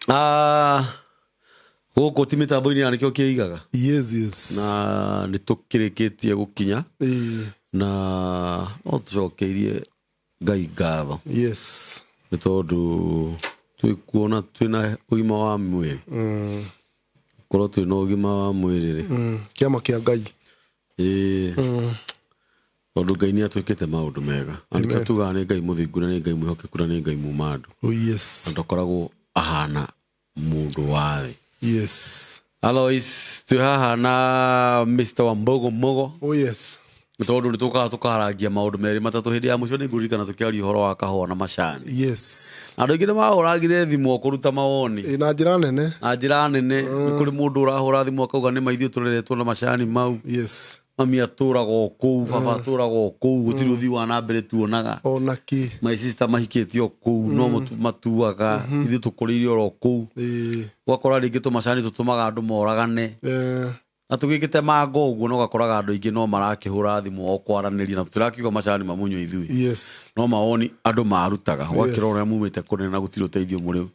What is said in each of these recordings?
Ah, gũkũ ti mĩtambo-inĩ ya nĩkĩo kĩigaga. Yes. Na nĩ tũkĩrĩkĩtie gũkinya. Na no tũcokeirie Ngai ngatho. Nĩ tondũ twĩkuona twĩna ũgima wa mwĩrĩ. Korwo twĩna ũgima wa mwĩrĩ rĩ. Kĩama kĩa Ngai. Ĩĩ. Tondũ Ngai nĩ atwĩkĩte maũndũ mega. Na nĩkĩo tugaga nĩ Ngai mũthingu na nĩ Ngai mwĩhokeku na nĩ Ngai muma andũ. Oh, yes. Na ndakoragwo ahana mũndũ wa thĩ. Otherwise twĩ haha na Mr. Wambogo Mogo. Oh, yes. Nĩ tondũ nĩ tũkaga tũkarangia maũndũ merĩ matatũ hĩndĩ ya mũico nĩ ngũririkana tũkĩaria ũhoro wa kahũa na macani. Na andũ aingĩ nĩ mahũragire thimũ kũruta mawoni. Ĩ, na njĩra nene. Na njĩra nene. Nĩ kũrĩ mũndũ ũrahũra thimũ akauga nĩ ma ithuĩ tũreretwo na macani mau. Mami atũraga o kũu, baba atũraga o kũu, gũtirĩ ũthii wa na mbere tuonaga. Ona kĩ. My sister mahikĩte o kũu, no matuaga, ithuĩ tũkũrĩire oro kũu. Ũgakora rĩngĩ tũmacani tũtũmaga andũ moragane. Na tũgĩgĩtemanga ũguo no ũgakoraga andũ aingĩ no marakĩhũra thimũ o kwaranĩria na tũtirakiuga macani mamunywe ithuĩ. No mawoni andũ marutaga. Ũgakĩrora ũrĩa mumĩte kũnene na gũtirĩ ũteithio mũrĩ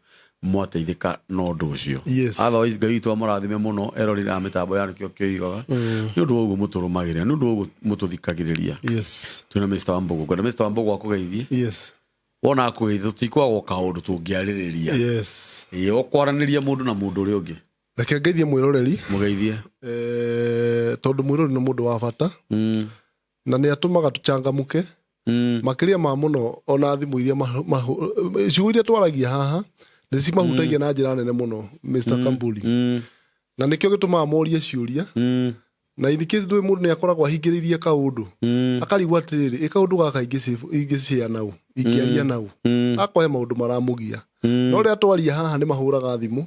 mwateithĩka na ũndũ ũcio. Otherwise Ngai witũ amũrathime mũno eroreri a mĩtambo ya nĩkĩo kĩoigaga. Nĩ ũndũ wa ũguo mũtũrũmagĩrĩra, nĩ ũndũ wa ũguo mũtũthikagĩrĩria. Twĩna Mr. Wambugu. Ngwenda Mr. Wambugu akũgeithie. Wona akũgeithia tũtikwagwo kaũndũ tũngĩarĩrĩria. Ĩĩ, o kwaranĩria mũndũ na mũndũ ũrĩa ũngĩ. Reke ngeithie mwĩroreri. Mũgeithie. Tondũ mwĩroreri nĩ mũndũ wa bata. Na nĩ atũmaga tũchangamke. Makĩria ma mũno ona thimũ iria ciugo iria twaragia haha nĩ cimahutagia na njĩra nene mũno, Mr. Kamburi. Na nĩkĩo gĩtũmaga morie ciũria. Na in case ndũĩ mũndũ nĩ akoragwo ahingĩrĩirie kaũndũ. Akarigwo atĩrĩrĩ, ĩ kaũndũ gaka ingĩshare nau, ingĩaria nau. Akohe maũndũ maramũgia. No rĩrĩa twaria haha nĩ mahũraga thimũ.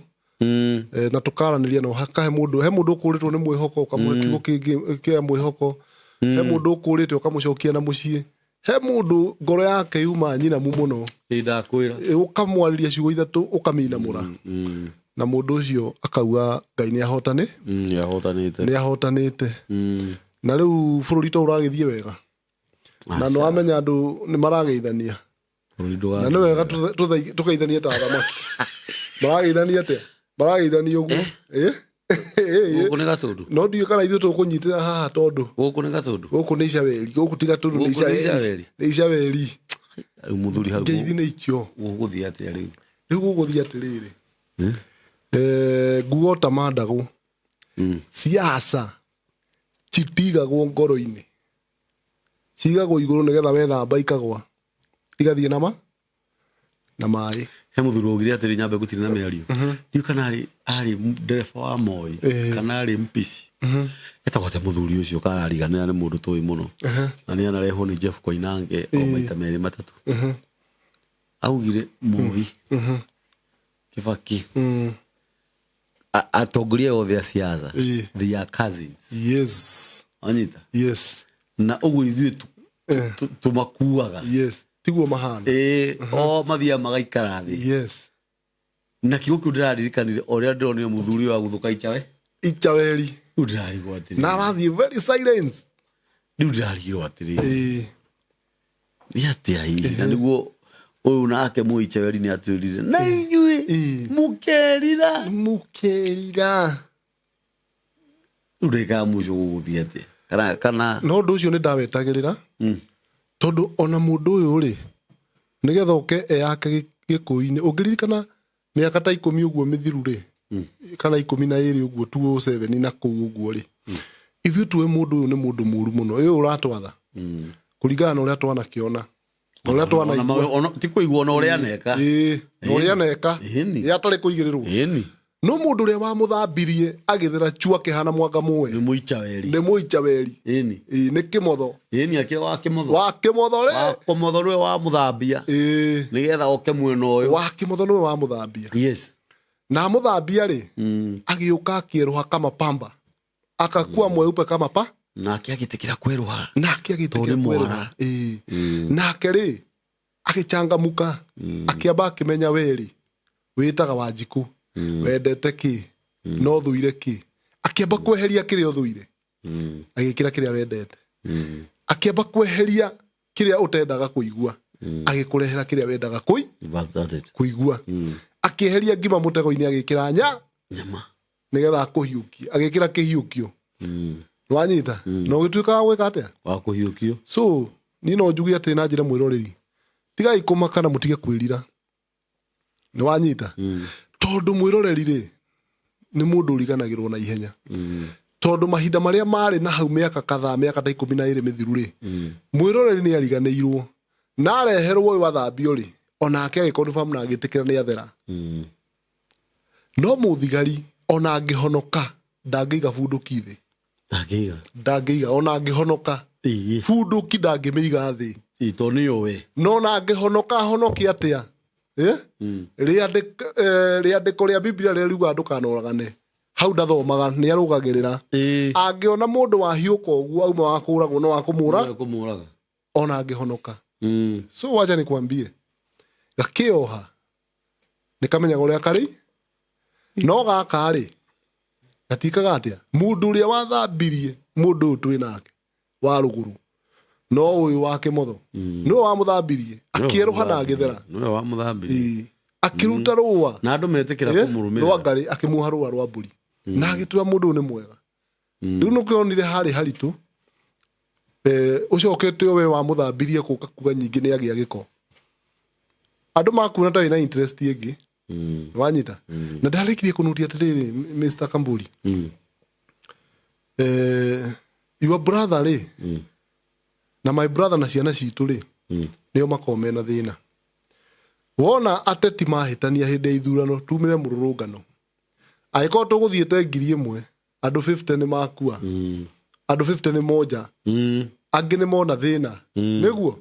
Na tũkaranĩria na hakahe mũndũ, he mũndũ ũkũrĩtwo nĩ mwĩhoko ũkamũhe kiugo kĩngĩ kĩa mwĩhoko. He mũndũ ũkũrĩte ũkamũcokia na mũciĩ. He mũndũ ngoro yake yuma nyinamu mũno. Ĩ, ndakwĩra. Ũkamwarĩria ciugo ithatũ ũkaminamũra. Na mũndũ ũcio akauga Ngai nĩ ahotane. Nĩ ahotanĩte. Nĩ ahotanĩte. Na rĩu bũrũri to ũragĩthiĩ wega. Na nĩ wamenya andũ nĩ marageithania. Bũrũri ndũgathiĩ Na nĩ wega wega. tũgeithanie ta athamaki. Marageithania atĩa? Marageithania ũguo. Gũkũ nĩ Gatũndũ? No ndiũĩ kana ithuĩ tũkũnyitĩra haha tondũ Gũkũ nĩ Gatũndũ? Gũkũ nĩ Icaweri. Gũkũ ti Gatũndũ, nĩ Gũkũ nĩ Icaweri. Icaweri? Nĩ Icaweri. Rĩu mũthuri hau Ngeithi nĩ ikio. Gũgũthiĩ atĩa rĩu? Rĩu gũgũthiĩ atĩrĩrĩ. Nguo ta mandagũ. Siasa citigagwo ngoro-inĩ. Cigagwo igũrũ nĩgetha wethamba ikagwa. Igathiĩ na ma? Na maĩ. He mũthuri waugire atĩrĩ, nyambe ngũtire na mĩario. Ndiũĩ kana arĩ ndereba wa Moi, kana arĩ mpici. Etagwo atĩa mũthuri ũcio karariganĩra nĩ mũndũ tũĩ mũno. Na nĩ anarehwo nĩ Jeff Koinange o maita merĩ matatũ. Augire Moi, Kibaki, atongoria othe a siasa, they are cousins. Wanyita? Na ũguo ithuĩ tũmakuaga. Tiguo mahana. O mathiaga magaikara thĩ. Na kiugo kĩu ndĩraririkanire o rĩrĩa ndĩronire mũthuri ũyũ agũthũka ichawe. Ichaweri. Rĩu ndĩrarigwo atĩrĩrĩ. Na arathiĩ very silent. Rĩu ndĩrarigirwo atĩrĩrĩ. Nĩ atĩa hihi? Na nĩguo ũyũ nake mũichaweri nĩ atwĩrire. Na inyuĩ mũkerira. Mũkerira. Rĩu ndagĩka ya mũico gũgũthiĩ atĩa? Kana, kana. No ũndũ ũcio nĩ ndawetagĩrĩra. Tondũ ona mũndũ ũyũ rĩ, nĩgetha oke eyake gĩkũyũ-inĩ. Ũngĩririkana mĩaka ta ikũmi ũguo mĩthiru rĩ, kana ikũmi na ĩrĩ ũguo, two oh seven na kũu ũguo rĩ, ithuĩ tuoĩ mũndũ ũyũ nĩ mũndũ mũru mũno. Ĩ ũratwatha. Kũringana na ũrĩa twanakĩona. Na ũrĩa twanaigua. Ti kũigua ona ũrĩa aneka. Ĩĩ, na ũrĩa aneka. Ĩ atarĩ kũigĩrĩrwo. No mũndũ ũrĩa wamũthambirie agĩthera chu akĩhana mwanga mũe. Nĩ mũicaweri. Nĩ mũicaweri. Ĩĩ, nĩ kĩmotho. Ĩni, akĩrĩ wa kĩmotho. Wa kĩmotho rĩ. Wa kĩmotho nĩwe wamũthambia. Nĩgetha oke mwena ũyũ. Wa kĩmotho nĩwe wamũthambia. Na amũthambia rĩ, agĩũka akĩerũha kama pamba. Akakua mweupe kama pa. Nake agĩtĩkĩra kwerũha. Nake agĩtĩkĩra Tondũ nĩ kwerũha. mwara. Nake rĩ, agĩchangamuka. Akĩamba akĩmenya we rĩ, wĩtaga Wanjikũ. Wendete kĩ? No thũire kĩ? Akĩamba kweheria kĩrĩa ũthũire. Agĩkĩra kĩrĩa wendete. Akĩamba kweheria kĩrĩa ũtendaga kũigua. Agĩkũrehera kĩrĩa wendaga That's it. kũigua. Akĩeheria ngima mũtego-inĩ, agĩkĩra nya Nyama. Nĩgetha akũhiũkie, agĩkĩra kĩhiũkio. Nĩwanyita? Na ũgĩtuĩka wa gwĩka atĩa? Wa kũhiũkio. So niĩ no njuge atĩ na njĩra mwĩroreri, tigai kũmaka na mũtige kwĩrira. Nĩwanyita? Tondũ mwĩroreri rĩ, nĩ mũndũ ũriganagĩrwo na ihenya, tondũ mahinda marĩa marĩ na hau mĩaka kadhaa, mĩaka ta 12 mĩthiru rĩ, mwĩroreri nĩ ariganĩirwo na areherwo ũyũ athambio rĩ, onake agĩconfirm na agĩtĩkĩra nĩ athera. No mũthigari ona angĩhonoka ndangĩiga bunduki thĩ. Ndangĩiga. Ndangĩiga ona angĩhonoka. Bunduki ndangĩmĩiga thĩ. Tondũ nĩ ũĩ. No ona angĩhonoka ahonoke atĩa? Eh? Rĩandĩko rĩa Biblia rĩrĩa riugaga ndũkanoragane, hau ndathomaga, nĩ arũgagĩrĩra. Angĩona mũndũ wahiũka ũguo auma wa kũragwo, no wa kũmũra. Nĩwe kũmũraga. Ona angĩhonoka. So wacha nikwambie, gakĩoha nĩ kamenyaga ũrĩa karĩ, no gaka rĩ, gatikaga atĩa? Mũndũ ũrĩa wathambirie mũndũ ũyũ twĩ nake wa rũgũrũ, no ũyũ wa kĩmotho nĩwe wamũthambirie, akĩerũha na agĩthera. Nĩwe wamũthambirie. Ĩĩ. Akĩruta rũa Na andũ metĩkĩra kũmũrũmĩrĩra. Rwa ngarĩ, akĩmuoha rũa rwa mbũri na agĩtua mũndũ ũyũ nĩ mwega. Rĩu nĩkĩonire harĩ haritũ, ũcokete we wamũthambirie kũka kuga nyingĩ nĩ agĩa gĩko, andũ makuona ta wĩna interest ĩngĩ. Wanyita? Na ndarĩkirie kũnutia atĩrĩrĩ, Mr. Kamburi, your brother rĩ, na my brother na ciana citũ rĩ, nĩo makoragwo mena thĩna. Wona ateti mahĩtania hĩndĩ ya ithurano, tumĩre mũrũrũngano, angĩkorwo tũgũthiĩte 1,000, andũ 50 nĩ makua, andũ 50 nĩ monja, angĩ nĩ mona thĩna. Nĩguo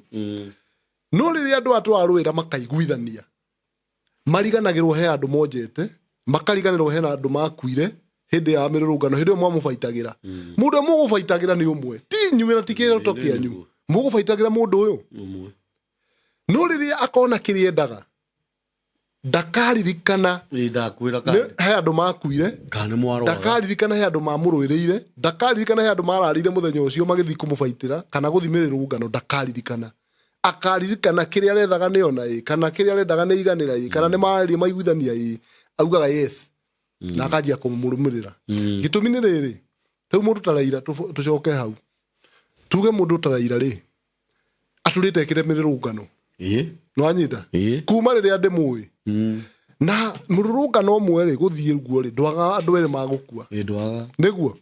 no rĩrĩa andũ aya tũrarũĩra makaiguithania, mariganagĩrwo he andũ monjete, makariganĩrwo hena andũ makuire hĩndĩ ya mĩrũrũngano, hĩndĩ ĩyo mwamũbaitagĩra. Mũndũ ũrĩa mũgũbaitagĩra nĩ ũmwe, ti inyuĩ na ti kĩroto kĩanyu, mũgũbaitagĩra mũndũ ũyũ. Ũmwe. No rĩrĩa akona kĩrĩa endaga, ndakaririkana. Ĩ, ndakwĩra. He andũ makuire. Kana nĩ mwarwaga. Ndakaririkana he andũ mamũrũĩrĩire, ndakaririkana he andũ mararire mũthenya ũcio magĩthiĩ kũmũbaitĩra kana gũthiĩ mĩrũrũngano. Ndakaririkana. Akaririkana kĩrĩa arethaga nĩ ona ĩ, kana kĩrĩa arendaga nĩ iganĩra ĩ, kana nĩ mararĩria maiguithania ĩ, augaga yes na akanjia kũmũrũmĩrĩra. Gĩtũmi nĩ rĩrĩ, rĩu mũndũ ta Raila, tũcoke hau tuge mũndũ ta Raila rĩ, atũrĩte ekĩre mĩrũrũngano. Nĩwanyita? Kuma rĩrĩa ndĩmũĩ, na mũrũrũngano ũmwe rĩ, gũthiĩ guo rĩ, ndwaga andũ erĩ magũkua. Ĩ, ndwaga. Nĩguo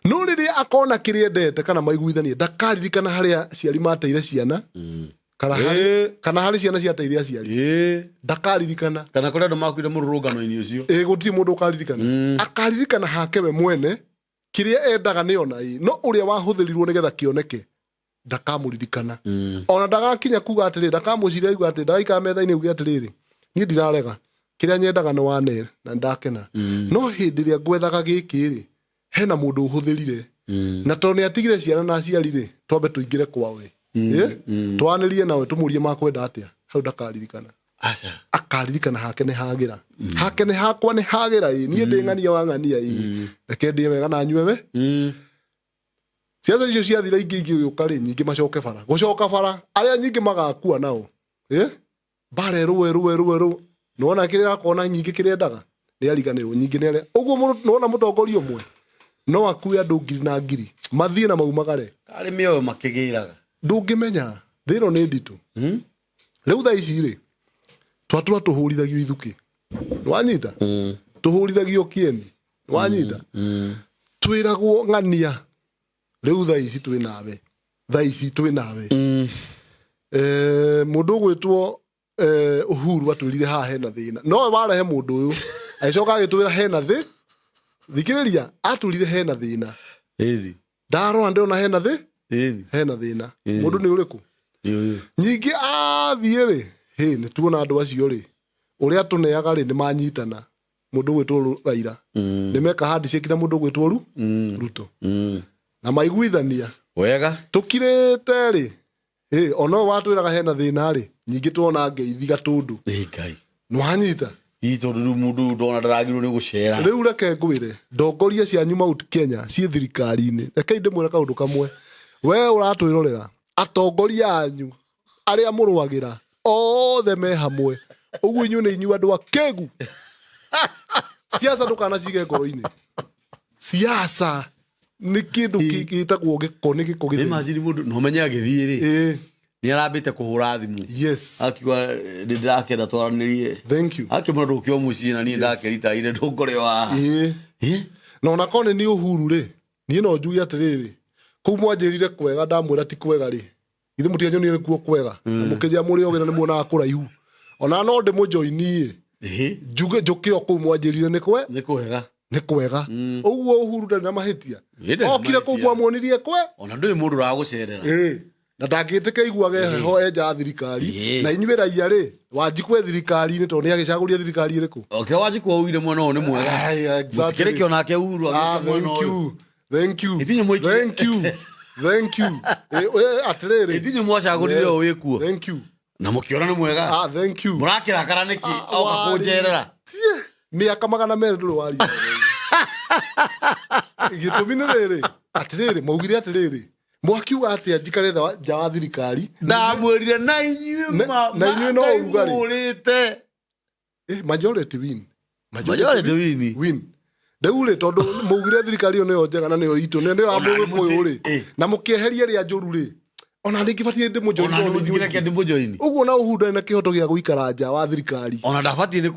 no rĩrĩa akona kĩrĩa endete kana maiguithanie, ndakaririkana harĩa aciari mateire ciana, kana kana harĩ ciana ciateire aciari. Ndakaririkana. Kana kũrĩ andũ makuire mũrũrũngano-inĩ ũcio. Ĩ, gũtirĩ mũndũ ũkaririkana. Akaririkana hake we mwene kĩrĩa endaga nĩ ona ĩ, no ũrĩa wahũthĩrirwo nĩgetha kĩoneke ndakamũririkana. Ona ndagakinya kuga atĩrĩ, ndakamũciria auga atĩ ndagaikara metha-inĩ auge atĩrĩrĩ, niĩ ndirarega, kĩrĩa nyendaga nĩ wane na ndakena, no hĩndĩ ĩrĩa ngwethaga gĩkĩ rĩ, hena mũndũ ũhũthĩrire, na tondũ nĩ atigire ciana na aciari rĩ, twambe tũingĩre kwawe. Twanĩrie nawe, tũmũrie makwenda atĩa. Hau ndakaririkana. Aca. Akaririkana hake nĩ hagĩra, hake nĩ hakwa nĩ hagĩra. Ĩ, niĩ ndĩ ng'ania wa ng'ania. Ĩ, reke ndĩe wega na nyue we. Ciaca icio ciathira, ingĩ igĩũka rĩ, nyingĩ macoke bara, gũcoka bara arĩa nyingĩ magakua nao. Ĩ, bara ĩrũe rũe rũe rũe, nĩwona kĩrĩa akona nyingĩ kĩrĩa endaga nĩ ariganĩrwo nyingĩ nĩ arĩa ũguo. Nĩwona mũtongoria ũmwe no akue andũ ngiri na ngiri mathiĩ na maumagare. Karĩ mĩoyo makĩgĩraga. Ndũngĩmenya, thĩ ĩno nĩ nditũ. Rĩu thaa ici rĩ, twatũra tũhũrithagio ithukĩ, nĩwanyita? Tũhũrithagio kĩeni, nĩwanyita? Twĩragwo ng'ania rĩu thaa ici twĩ nawe, thaa ici twĩ nawe. Mũndũ ũgwĩtwo Uhuru atwĩrire haha hena thĩna, nowe warehe mũndũ ũyũ, agĩcoka agĩtwĩra hena thĩ. Thikĩrĩria, atwĩrire hena thĩna. Ndarora ndĩrona hena thĩ. Hena thĩna. Mũndũ nĩ ũrĩkũ? Nĩ ũyũ. Nyingĩ athiĩ rĩ, hĩ, nĩ tuona andũ acio rĩ, ũrĩa tũneaga rĩ, nĩ manyitana. Mũndũ ũgwĩtwo Raila nĩ meka handshake na mũndũ ũgwĩtwo Ruto na maiguithania. Wega. Tũkirĩte rĩ, ĩ, ona ũyũ watwĩraga hena thĩna rĩ, nyingĩ tuona ngeithi gatũndũ. Ĩ Ngai. Nĩwanyita? Ii, tondũ rĩu mũndũ ũyũ ndona ndaragirwo nĩ gũcera. Rĩu reke ngwĩre, ndongoria cianyu Mount Kenya ciĩ thirikari-inĩ, rekei ndĩmwĩre kaũndũ kamwe. We ũratwĩrorera, atongoria anyu arĩa mũrũagĩra othe me hamwe. Ũguo inyuĩ nĩ inyuĩ andũ akĩgu. Siasa ndũkanacige ngoro-inĩ. Siasa nĩ kĩndũ gĩtagwo gĩko, nĩ gĩko gĩtheru. Imagine mũndũ no menye agĩthiĩ rĩ, nĩ arambĩte kũhũra thimũ, akiuga nĩ ndĩrakenda twaranĩrie. Thank you. Akĩmwĩra ndũke o mũciĩ na niĩ ndakĩritaire ndũngore o haha. Na ona korwo nĩ niĩ Uhuru rĩ, niĩ no njuge atĩrĩrĩ, kũu mwanjĩrire kwega ndamwĩra ti kwega rĩ, ithe mũtianyonire nĩkuo kwega, na mũkĩnjĩra mũrĩ ogĩ na nĩ muonaga kũraihu, ona no ndĩmũjoinie, njuge njũke o kũu mwanjĩrire nĩ kwe Nĩ kwega. Nĩ kwega. Ũguo Uhuru ndarĩ na mahĩtia. Ĩ, ndarĩ na Okire kũu mahĩtia. mwamuonirie kwe. Ona ndũĩ mũndũ ũragũcerera. Na ndangĩtĩka iguage heho enja ya thirikari. Na inyuĩ raia rĩ, Wanjikũ e thirikari-inĩ tondũ nĩ agĩcagũria thirikari ĩrĩkũ. Oke Wanjikũ augire mwena ũyũ nĩ mwega. Ai, exactly. Mũtikĩreke onake Uhuru agĩte mwena Thank ũyũ. you. Thank you. Itinyu mwaikirie. Thank you. Thank you. Atĩrĩrĩ. Itinyu mwacagũrire ũyũ wĩkuo. Thank you. Na mũkĩona nĩ mwega. Thank you. Mũrakĩrakara nĩkĩ oka kũnjerera? Tie, mĩaka 200 ndũrĩ waria. Gĩtũmi nĩ rĩrĩ, atĩrĩrĩ, maugire atĩrĩrĩ, mwakiuga atĩa njikare nja wa thirikari? Ndamwĩrire na inyuĩ Na inyuĩ no ũrugarĩ. mũrĩte. Majority win. Majority win. Win. Rĩu rĩ, tondũ maugire thirikari ĩyo nĩyo njega na nĩyo itũ, nĩyo ya Ona nĩ Mũgĩkũyũ rĩ, na mũkĩeheria ĩrĩa njũru rĩ, ona ningĩbatiĩ ndĩmũjoini Ona nĩ tondũ nĩ mũtigĩreke ithuĩ. ndĩmũjoini. Ũguo na Uhuru ndarĩ na kĩhoto gĩa gũikara nja wa thirikari. Ona ndabatiĩ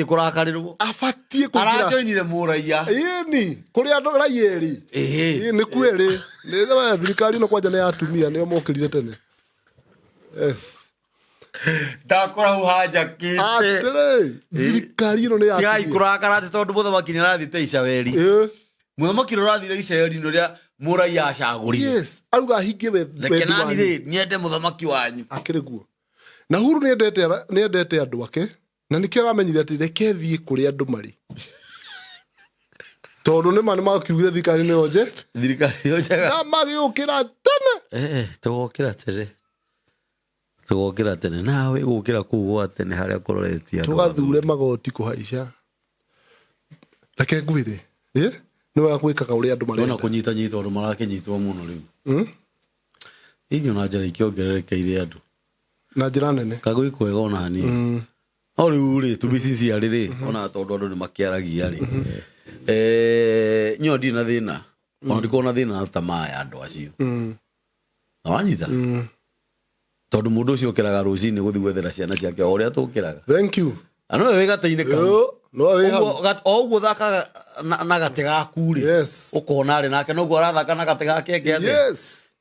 kũrakarĩrwo. Abatiĩ kũingĩra. Aranjoinire mũraiya. Ĩni, kũrĩ andũ raia erĩ. Ĩĩ, nĩ kuo erĩ. Nĩ thirikari ĩno kwanja nĩ ya atumia, nĩo mokĩrire tene. Yes. Ndakora hau hanjakĩte. Atĩrĩ, thirikari ĩno nĩ ya Tigai atumia. kũrakara atĩ tondũ mũthamaki nĩ arathiĩte Icaweri. Mũthamaki nĩ ũrathire Icaweri nĩ ũrĩa mũraiya acagũrire. Yes, auga ahingie Reke wendi nani wanyu. rĩ nyende mũthamaki wanyu. Akĩrĩ guo. Na Uhuru nĩendete andũ ake, na nĩkĩo aramenyire atĩ reke thiĩ kũrĩa andũ marĩ. Tondũ nĩma nĩmakiugire thirikari nĩyo nje. Thirikari nĩyo njega. Na magĩũkĩra tene. Tũgokĩra tene. Tũgokĩra tene. Nawe gũkĩra kũu gwa tene harĩa kũroretie andũ. Tũgathure magoti kũhaica. Reke ngwĩre. Nĩ wega gwĩkaga ũrĩa andũ marenda. Ona kũnyita nyitwo andũ marakĩnyitwo mũno rĩu. Inyuĩ na njĩra ikĩongererekeire andũ. Na njĩra nene. Kagwĩ kwega ona hanini. No rĩu rĩ, to be sincere rĩ, ona tondũ andũ nĩ makĩaragia rĩ. Nyo ndirĩ na thĩna. Ona ndikoragwo na thĩna na tamaa ya andũ acio. Na wanyita? Tondũ mũndũ ũcio ũkĩraga rũcinĩ gũthiĩ gwethera ciana ciake o ũrĩa tũkĩraga. Thank you. Na nowe wĩ gatĩ-inĩ kau. Yo, no wĩ hau. Ũguo o ũguo ũthakaga na gatĩ gaku rĩ, ũkona rĩ nake noguo arathaka na gatĩ gake eke atĩa.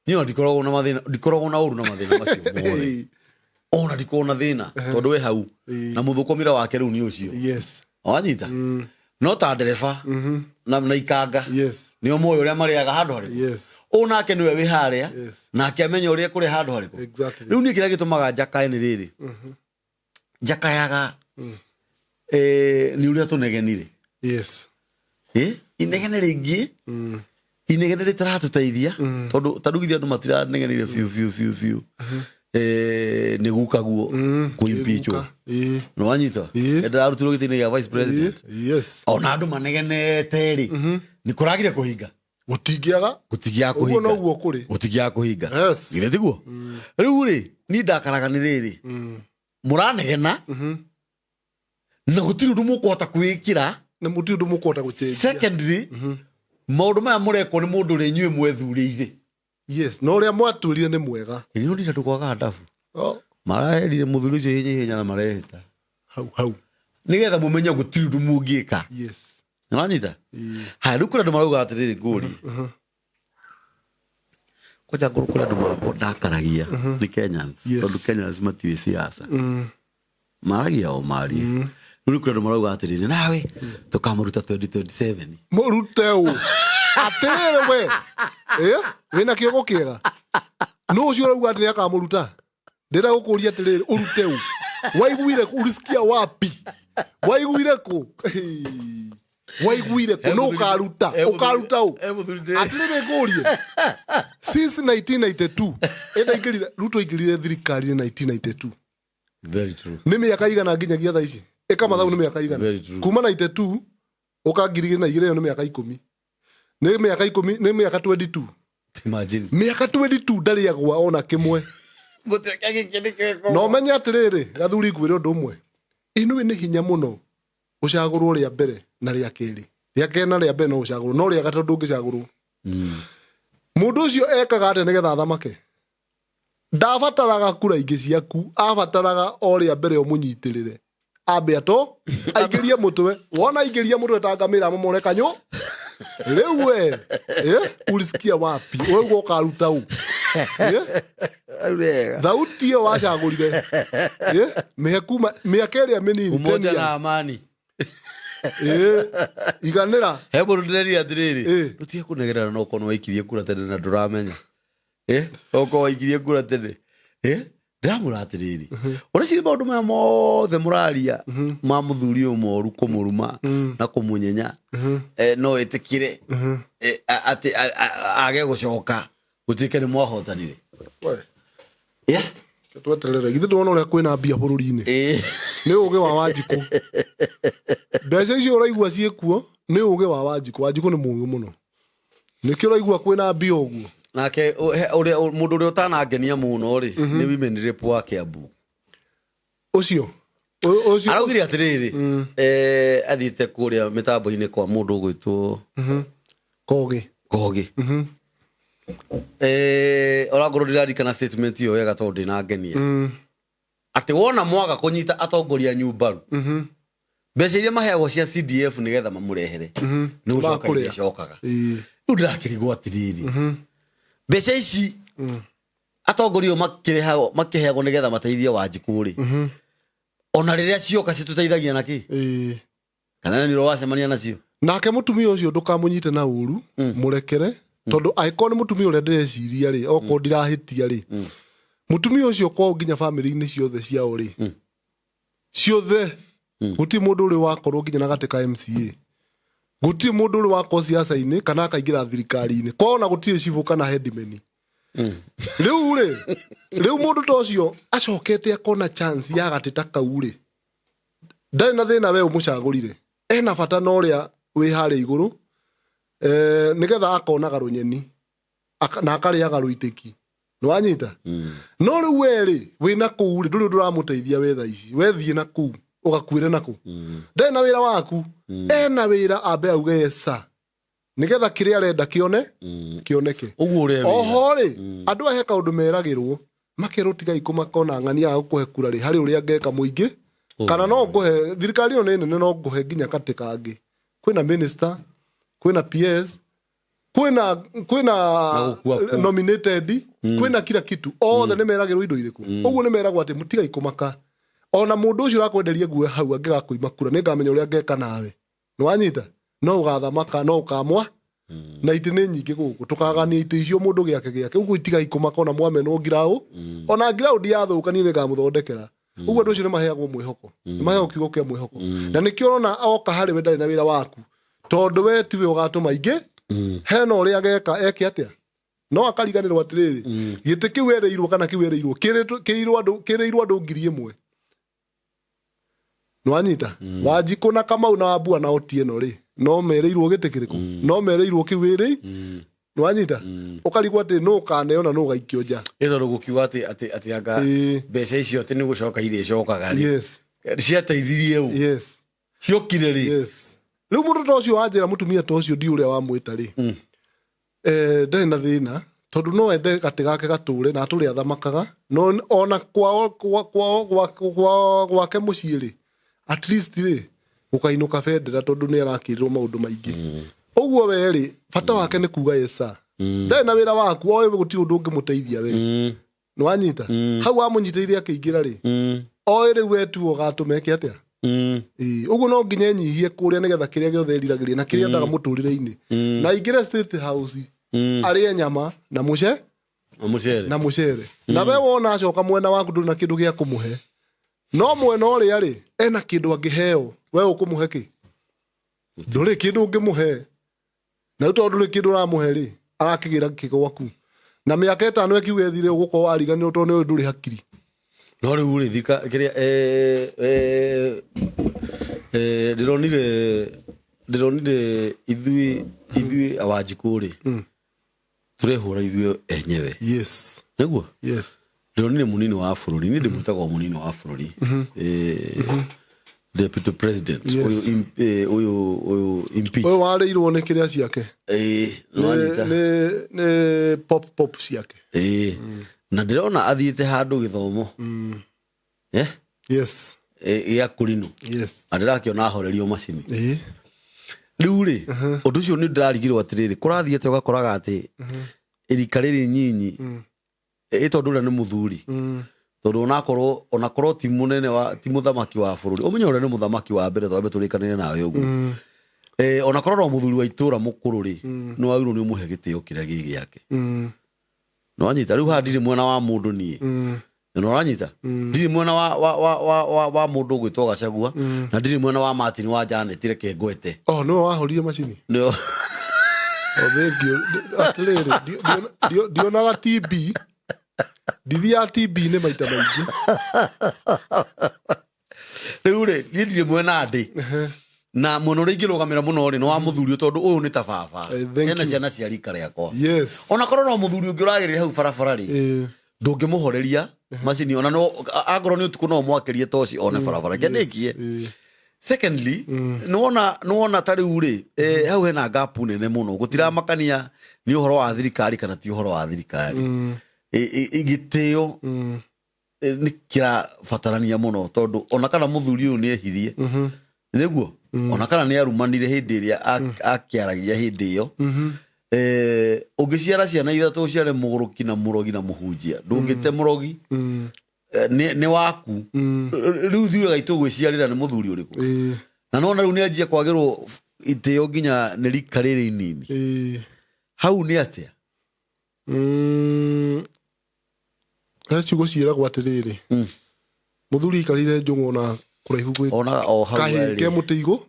Niĩ ona ndikoragwo na mathĩna, ndikoragwo na ũru na mathĩna macio mothe. Ona ndikoragwo na thĩna, tondũ wĩ hau. Na mũthũkũmĩre wake rĩu nĩ ũcio. Wanyita? No ta ndereba na ikanga. Nĩo moĩ ũrĩa marĩaga handũ harĩkũ. Ũũ nake nĩwe wĩ harĩa, nake amenya ũrĩa kũrĩ handũ harĩkũ. Rĩu niĩ kĩrĩa gĩtũmaga njakae nĩ rĩrĩ. Njakayaga, nĩ ũrĩa tũnegenire. Inegene rĩngĩ, inegene rĩtaratũteithia, tondũ ta rĩu ithuĩ andũ matiranegenire biũ, biũ, biũ, biũ. Nĩ gukaguo kũimpeachwo. Guka. Nĩ wanyita? Ndĩrarutirwo gĩtĩ-inĩ gĩa vice president. Ona andũ manegenete rĩ, nĩ kũragire kũhinga. Gũtingĩaga. Gũtingĩaga Ũguo kũhinga. noguo kũrĩ. Gũtingĩaga kũhinga. Githĩ tiguo? Rĩu rĩ, niĩ ndakaraga nĩ rĩrĩ. Mũranegena, na gũtirĩ ũndũ mũkũhota kwĩĩkĩra. Na mũtirĩ ũndũ mũkũhota gũcenjia. Secondly, maũndũ maya mũrekwo nĩ mũndũ ũrĩa inyuĩ mwethurĩire. Yes, na ũrĩa mwatwĩrire nĩ mwega. Ĩĩ, nĩ ũndũ kwaga ndabu. Maraherire mũthuri ũcio hinya hinya na marehĩta. Hau, hau. Nĩgetha mũmenye gũtirĩ ũndũ mũngĩka. Nĩwanyita? Haya, rĩu kũrĩ andũ marauga atĩrĩrĩ, ngũri. Kwanja ngorwo kũrĩ andũ ndakaragia nĩ Kenyans, tondũ Kenyans matiũĩ siasa. Maragia o marie. Rĩu kũrĩ andũ marauga atĩrĩrĩ, nawe tũkamũruta 2027. Mũrute ũ? Atĩrĩrĩ we. Wĩna kĩongo kĩega? Nũ ũcio ũrauga atĩ nĩakamũruta? Ndĩrenda gũkũria atĩrĩrĩ, ũrute ũ? Waiguire kũ? Ulisikia wapi? Waiguire kũ? Waiguire kũ? Nũ ũkaruta? Ũkaruta ũ? Atĩrĩrĩ ngũrie. Since 1992, ĩnda ingĩrire, Ruto aingĩrire thirikari-inĩ 1992. Very true. Nĩ mĩaka igana nginyagia thaa ici? Ĩka mathabu nĩ mĩaka igana. Very true. Kuma 92 ũka ngiri igĩrĩ na igĩrĩ, ĩyo nĩ mĩaka ikũmi. Nĩ mĩaka ikũmi, nĩ mĩaka 22. Imagine. Mĩaka 22 ndarĩagwa ona kĩmwe. Gũtuĩka gĩkĩ nĩ kĩko. Na ũmenye atĩrĩrĩ, gathuri ngwĩre ũndũ ũmwe. Nĩũĩ nĩ hinya mũno ũcagũrwo rĩa mbere na rĩa kerĩ. Rĩa kerĩ na rĩa mbere no ũcagũrwo, no rĩa gatatũ ndũngĩcagũrwo. Mũndũ ũcio ekaga atĩa nĩgetha athamake? Ndabataraga kura ingĩ ciaku, abataraga o rĩa mbere ũmũnyitĩrĩre. Ambe ato aingĩrie mũtwe. Wona aingĩria mũtwe ta ngamĩra amomore kanyũ. Rĩu we, ulisikia wapi? Wewe ugo ũkaruta ũ? Wega. Thauti ĩyo wacagũrire. Mĩhe kuma mĩaka ĩrĩa mĩnini 10 Umoja na years. amani. Iganĩra. He mũndũ ndĩrerire atĩrĩrĩ, ndũtige kũnegerera no ũkorwo nĩwaikirie kura tene na ndũramenya. Okorwo waikirie kura tene. Ndĩramwĩra atĩrĩrĩ, ũreciria maũndũ maya mothe mũraria ma mũthuri ũyũ moru kũmũruma na kũmũnyenya, no ĩtĩkĩre atĩ age gũcoka gũtuĩke nĩ mwahotanire. We. Tweterere. Githĩ ndũrona ũrĩa kwĩna mbia bũrũri-inĩ? Nĩ ũgĩ wa Wanjikũ. Mbeca icio ũraigua ciĩkuo nĩ ũgĩ wa Wanjikũ. Wanjikũ nĩ mũgĩ mũno. Nĩkĩo ũraigua kwĩna mbia ũguo. Nake mũndũ ũrĩa ũtanangenia mũno rĩ, nĩ women rep wa Kiambu. Ũcio. Ũcio. Araugire atĩrĩrĩ, athiĩte kũrĩa mĩtambo-inĩ kwa mũndũ ũgwĩtwo Kogi. Kogi. Onakorwo ndiririkana statement ĩyo wega tondũ ndĩnangenia. Atĩ wona mwaga kũnyita atongoria anyu mbaru, mbeca iria maheagwo cia CDF nĩgetha mamũrehere, nĩ gũcoka Makũrĩa. iria icokaga. Rĩu ndĩrakĩrigwo atĩrĩrĩ, mbeca ici atongoria ũyũ makĩheagwo nĩgetha mateithie Wanjikũ rĩ, ona rĩrĩa cioka citũteithagia na kĩ? Kana nĩ ũracemania nacio? Nake mũtumia ũcio ndũkamũnyite na ũru, mũrekere, tondũ angĩkorwo nĩ mũtumia ũrĩa ndĩreciria rĩ, okorwo ndirahĩtia rĩ, mũtumia ũcio kwao nginya bamĩrĩ-inĩ ciothe ciao rĩ, ciothe, gũtirĩ mũndũ ũrĩ wakorwo nginya na gatĩ ka MCA, gũtirĩ mũndũ ũrĩ wakorwo siasa-inĩ kana akaingĩra thirikari-inĩ, kwao na gũtirĩ cibũ kana headman. Rĩu rĩ, rĩu mũndũ ta ũcio acokete akona chance ya gatĩ ta kau rĩ, ndarĩ na thĩna we ũmũcagũrire, ena bata na ũrĩa wĩ harĩa igũrũ, nĩgetha akonaga rũnyeni, na akarĩaga rũitĩki. Nĩwanyita? No rĩu we rĩ, wĩna kũu rĩ, ndũrĩ ũndũ ũramũteithia we thaa ici. We thiĩ na kũu, ũgakuĩre na kũ. Ndarĩ na wĩra waku. Ena wĩra ambe auge yes sir. Nĩgetha kĩrĩa arenda kĩoneke. Ũguo ũrĩa wĩra. Oho rĩ, andũ aya he kaũndũ meragĩrwo, makerwo tigai kũmaka ona ng'ania ya gũkũhe kura rĩ, harĩ ũrĩa ngeka mũingĩ, kana no ngũhe, thirikari ĩno nĩ nene, no ngũhe nginya katĩ kangĩ. Kwĩna minister, kwĩna PS, kwĩna Na gũkua kũu. nominated, kwĩna kila kitu. Othe nĩ meragĩrwo indo irĩkũ. Ũguo nĩ meragwo atĩ mũtigai kũmaka. Ona mũndũ ũcio ũrakwenderia nguo hau angĩgakũima kura, nĩngamenya ũrĩa ngeka nawe. Nĩwanyita? No ũgathamaka, no ũkamwa. Na itĩ nĩ nyingĩ gũkũ. Tũkagania itĩ icio mũndũ gĩake gĩake. Ũguo itigai kũmaka ona mwamenwo ngiraũ. Ona ngiraũ ndiathũka, niĩ nĩngamũthondekera. Ũguo andũ acio nĩmaheagwo mwĩhoko. Nĩmaheagwo kiugo kĩa mwĩhoko. Na nĩkĩo ũrona oka harĩ we ndarĩ na wĩra waku. Tondũ we tiwe ũgatũma ingĩ. Hena ũrĩa ageka, eke atĩa? No akariganĩrwo atĩrĩrĩ, gĩtĩ kĩu erĩirwo kana kĩu erĩirwo, kĩrĩirwo andũ ngiri ĩmwe. Nĩwanyita? Wanjikũ na Kamau na Wambua na Otieno rĩ, no merĩirwo gĩtĩ kĩrĩkũ? No merĩirwo kĩu ĩrĩ? Nĩwanyita? Ũkarigwo atĩ nũ ũkaneo na nũ ũgaikio nja. Ĩ tondũ gũkiuga atĩ anga mbeca icio atĩ nĩ gũcoka irĩcokaga rĩ. Ciateithirie ũ? Ciokire rĩ? Rĩu mũndũ ta ũcio wanjĩra mũtumia ta ũcio ndiũ ũrĩa wamwĩta rĩ. Ndarĩ na thĩna tondũ no ende gatĩ gake gatũre na atũre athamakaga, no ona gwake mũciĩ rĩ, at least rĩ, gũkainũka bendera tondũ nĩ arakĩrĩrwo maũndũ maingĩ. Ũguo we rĩ, bata wake nĩ kuga yes sir. Ndarĩ na wĩra waku, oĩ gũtirĩ ũndũ ũngĩmũteithia we. Nĩwanyita? Hau wamũnyitĩrĩire akĩingĩra rĩ, oĩ rĩu we tu ũgatũma eke atĩa? Ĩĩ, ũguo no nginya enyihie kũrĩa nĩgetha kĩrĩa gĩothe eriragĩria na kĩrĩa endaga mũtũrĩre-inĩ. Na aingĩre State House, arĩe nyama na mũce, Na mũcere. Na mũcere. Na we wona acoka mwena waku ndũrĩ na kĩndũ gĩa kũmũhe. No mwena ũrĩa rĩ, ena kĩndũ angĩheo, we ũkũmũhe kĩ? Ndũrĩ kĩndũ ũngĩmũhe. Na rĩu tondũ ndũrĩ kĩndũ ũramũhe rĩ, arakĩgĩra kĩ gwaku. Na mĩaka ĩtano ĩkiuga ĩthire ũgũkorwo wariganĩrwo tondũ nĩ ũĩ ndũrĩ hakiri. No rĩu rĩ, thika, kĩrĩa, ndĩronire ithuĩ Awanjikũ rĩ, tũrehũra ithuĩ enyewe. Nĩguo? Ndĩronire mũnini wa bũrũri, niĩ ndĩmwĩtaga o mũnini wa bũrũri. Deputy president. Yes. Ũyũ ũyũ impeach. Ũyũ warĩirwo nĩ kĩrĩa ciake. Ĩĩ, nĩ nĩwanyita? Nĩ pop pop ciake. Ĩĩ, na ndĩrona athiĩte handũ gĩthomo. Eh? Yes. Gĩa kũrinũ. Yes. Na ndĩrakĩona ahorerio macini. Ĩĩ. Rĩu rĩ, ũndũ ũcio nĩ ndĩrarigirwo atĩrĩrĩ, kũrathiĩ atĩ ũgakoraga atĩ ĩrika rĩrĩ nyinyi, ĩ tondũ ũrĩa nĩ mũthuri, tondũ onakorwo ti mũnene wa, ti mũthamaki wa bũrũri, ũmenye ũrĩa nĩ mũthamaki wa mbere, twambe tũrĩkanĩre nawe ũguo. Onakorwo no mũthuri wa itũra mũkũrũ rĩ, nĩ wagĩrĩirwo nĩ ũmũhe gĩtĩo kĩrĩa gĩ gĩake. Nĩwanyita? Rĩu haha ndirĩ mwena wa mũndũ niĩ. Na ũranyita? Ndirĩ mwena wa mũndũ ũgwĩtwo Gachagua, na ndirĩ mwena wa Martin wa Janet, reke ngwete. Oh, nĩwe wahorire macini? Nĩo. Oh, thank you. Atĩrĩrĩ, ndionaga TB, ndithiaga TB nĩ maita maingĩ. Rĩu rĩ, niĩ ndirĩ mwena ndĩ na mwena ũrĩa ingĩrũgamĩra mũno rĩ, nĩ wa mũthuri ũyũ, tondũ ũyũ nĩ ta baba. Thank Ena you. ciana cia rika rĩakwa. Yes. Onakorwo no mũthuri ũngĩ ũragĩrĩra hau barabara rĩ, ndũngĩmũhoreria macini, ona no angorwo nĩ ũtukũ no mwakĩrie toci one barabara kenĩkie. Secondly, nĩwona ta rĩu rĩ, hau hena gap nene mũno, gũtiramakania nĩ ũhoro wa thirikari kana ti ũhoro wa thirikari. Gĩtĩo nĩ kĩrabatarania mũno, tondũ ona kana mũthuri ũyũ nĩ ehirie, nĩguo ona kana nĩ arumanire hĩndĩ ĩrĩa akĩaragia hĩndĩ ĩyo, ũngĩciara ciana ithatũ, ũciare mũgũrũki na mũrogi na mũhunjia, ndũngĩte mũrogi, nĩ waku. Rĩu ithuĩ gaitũ gwĩciarĩra nĩ mũthuri ũrĩkũ? Na nona rĩu nĩ anjia kwagĩrwo itĩo nginya nĩ rika rĩrĩ inini. Hau nĩ atĩa? He ciugo ciĩragwo atĩrĩrĩ, mũthuri aikarĩire njũng'wa na kũraihu gwĩ Ona o hau kahĩĩ ke arĩ. mũtĩ igũ.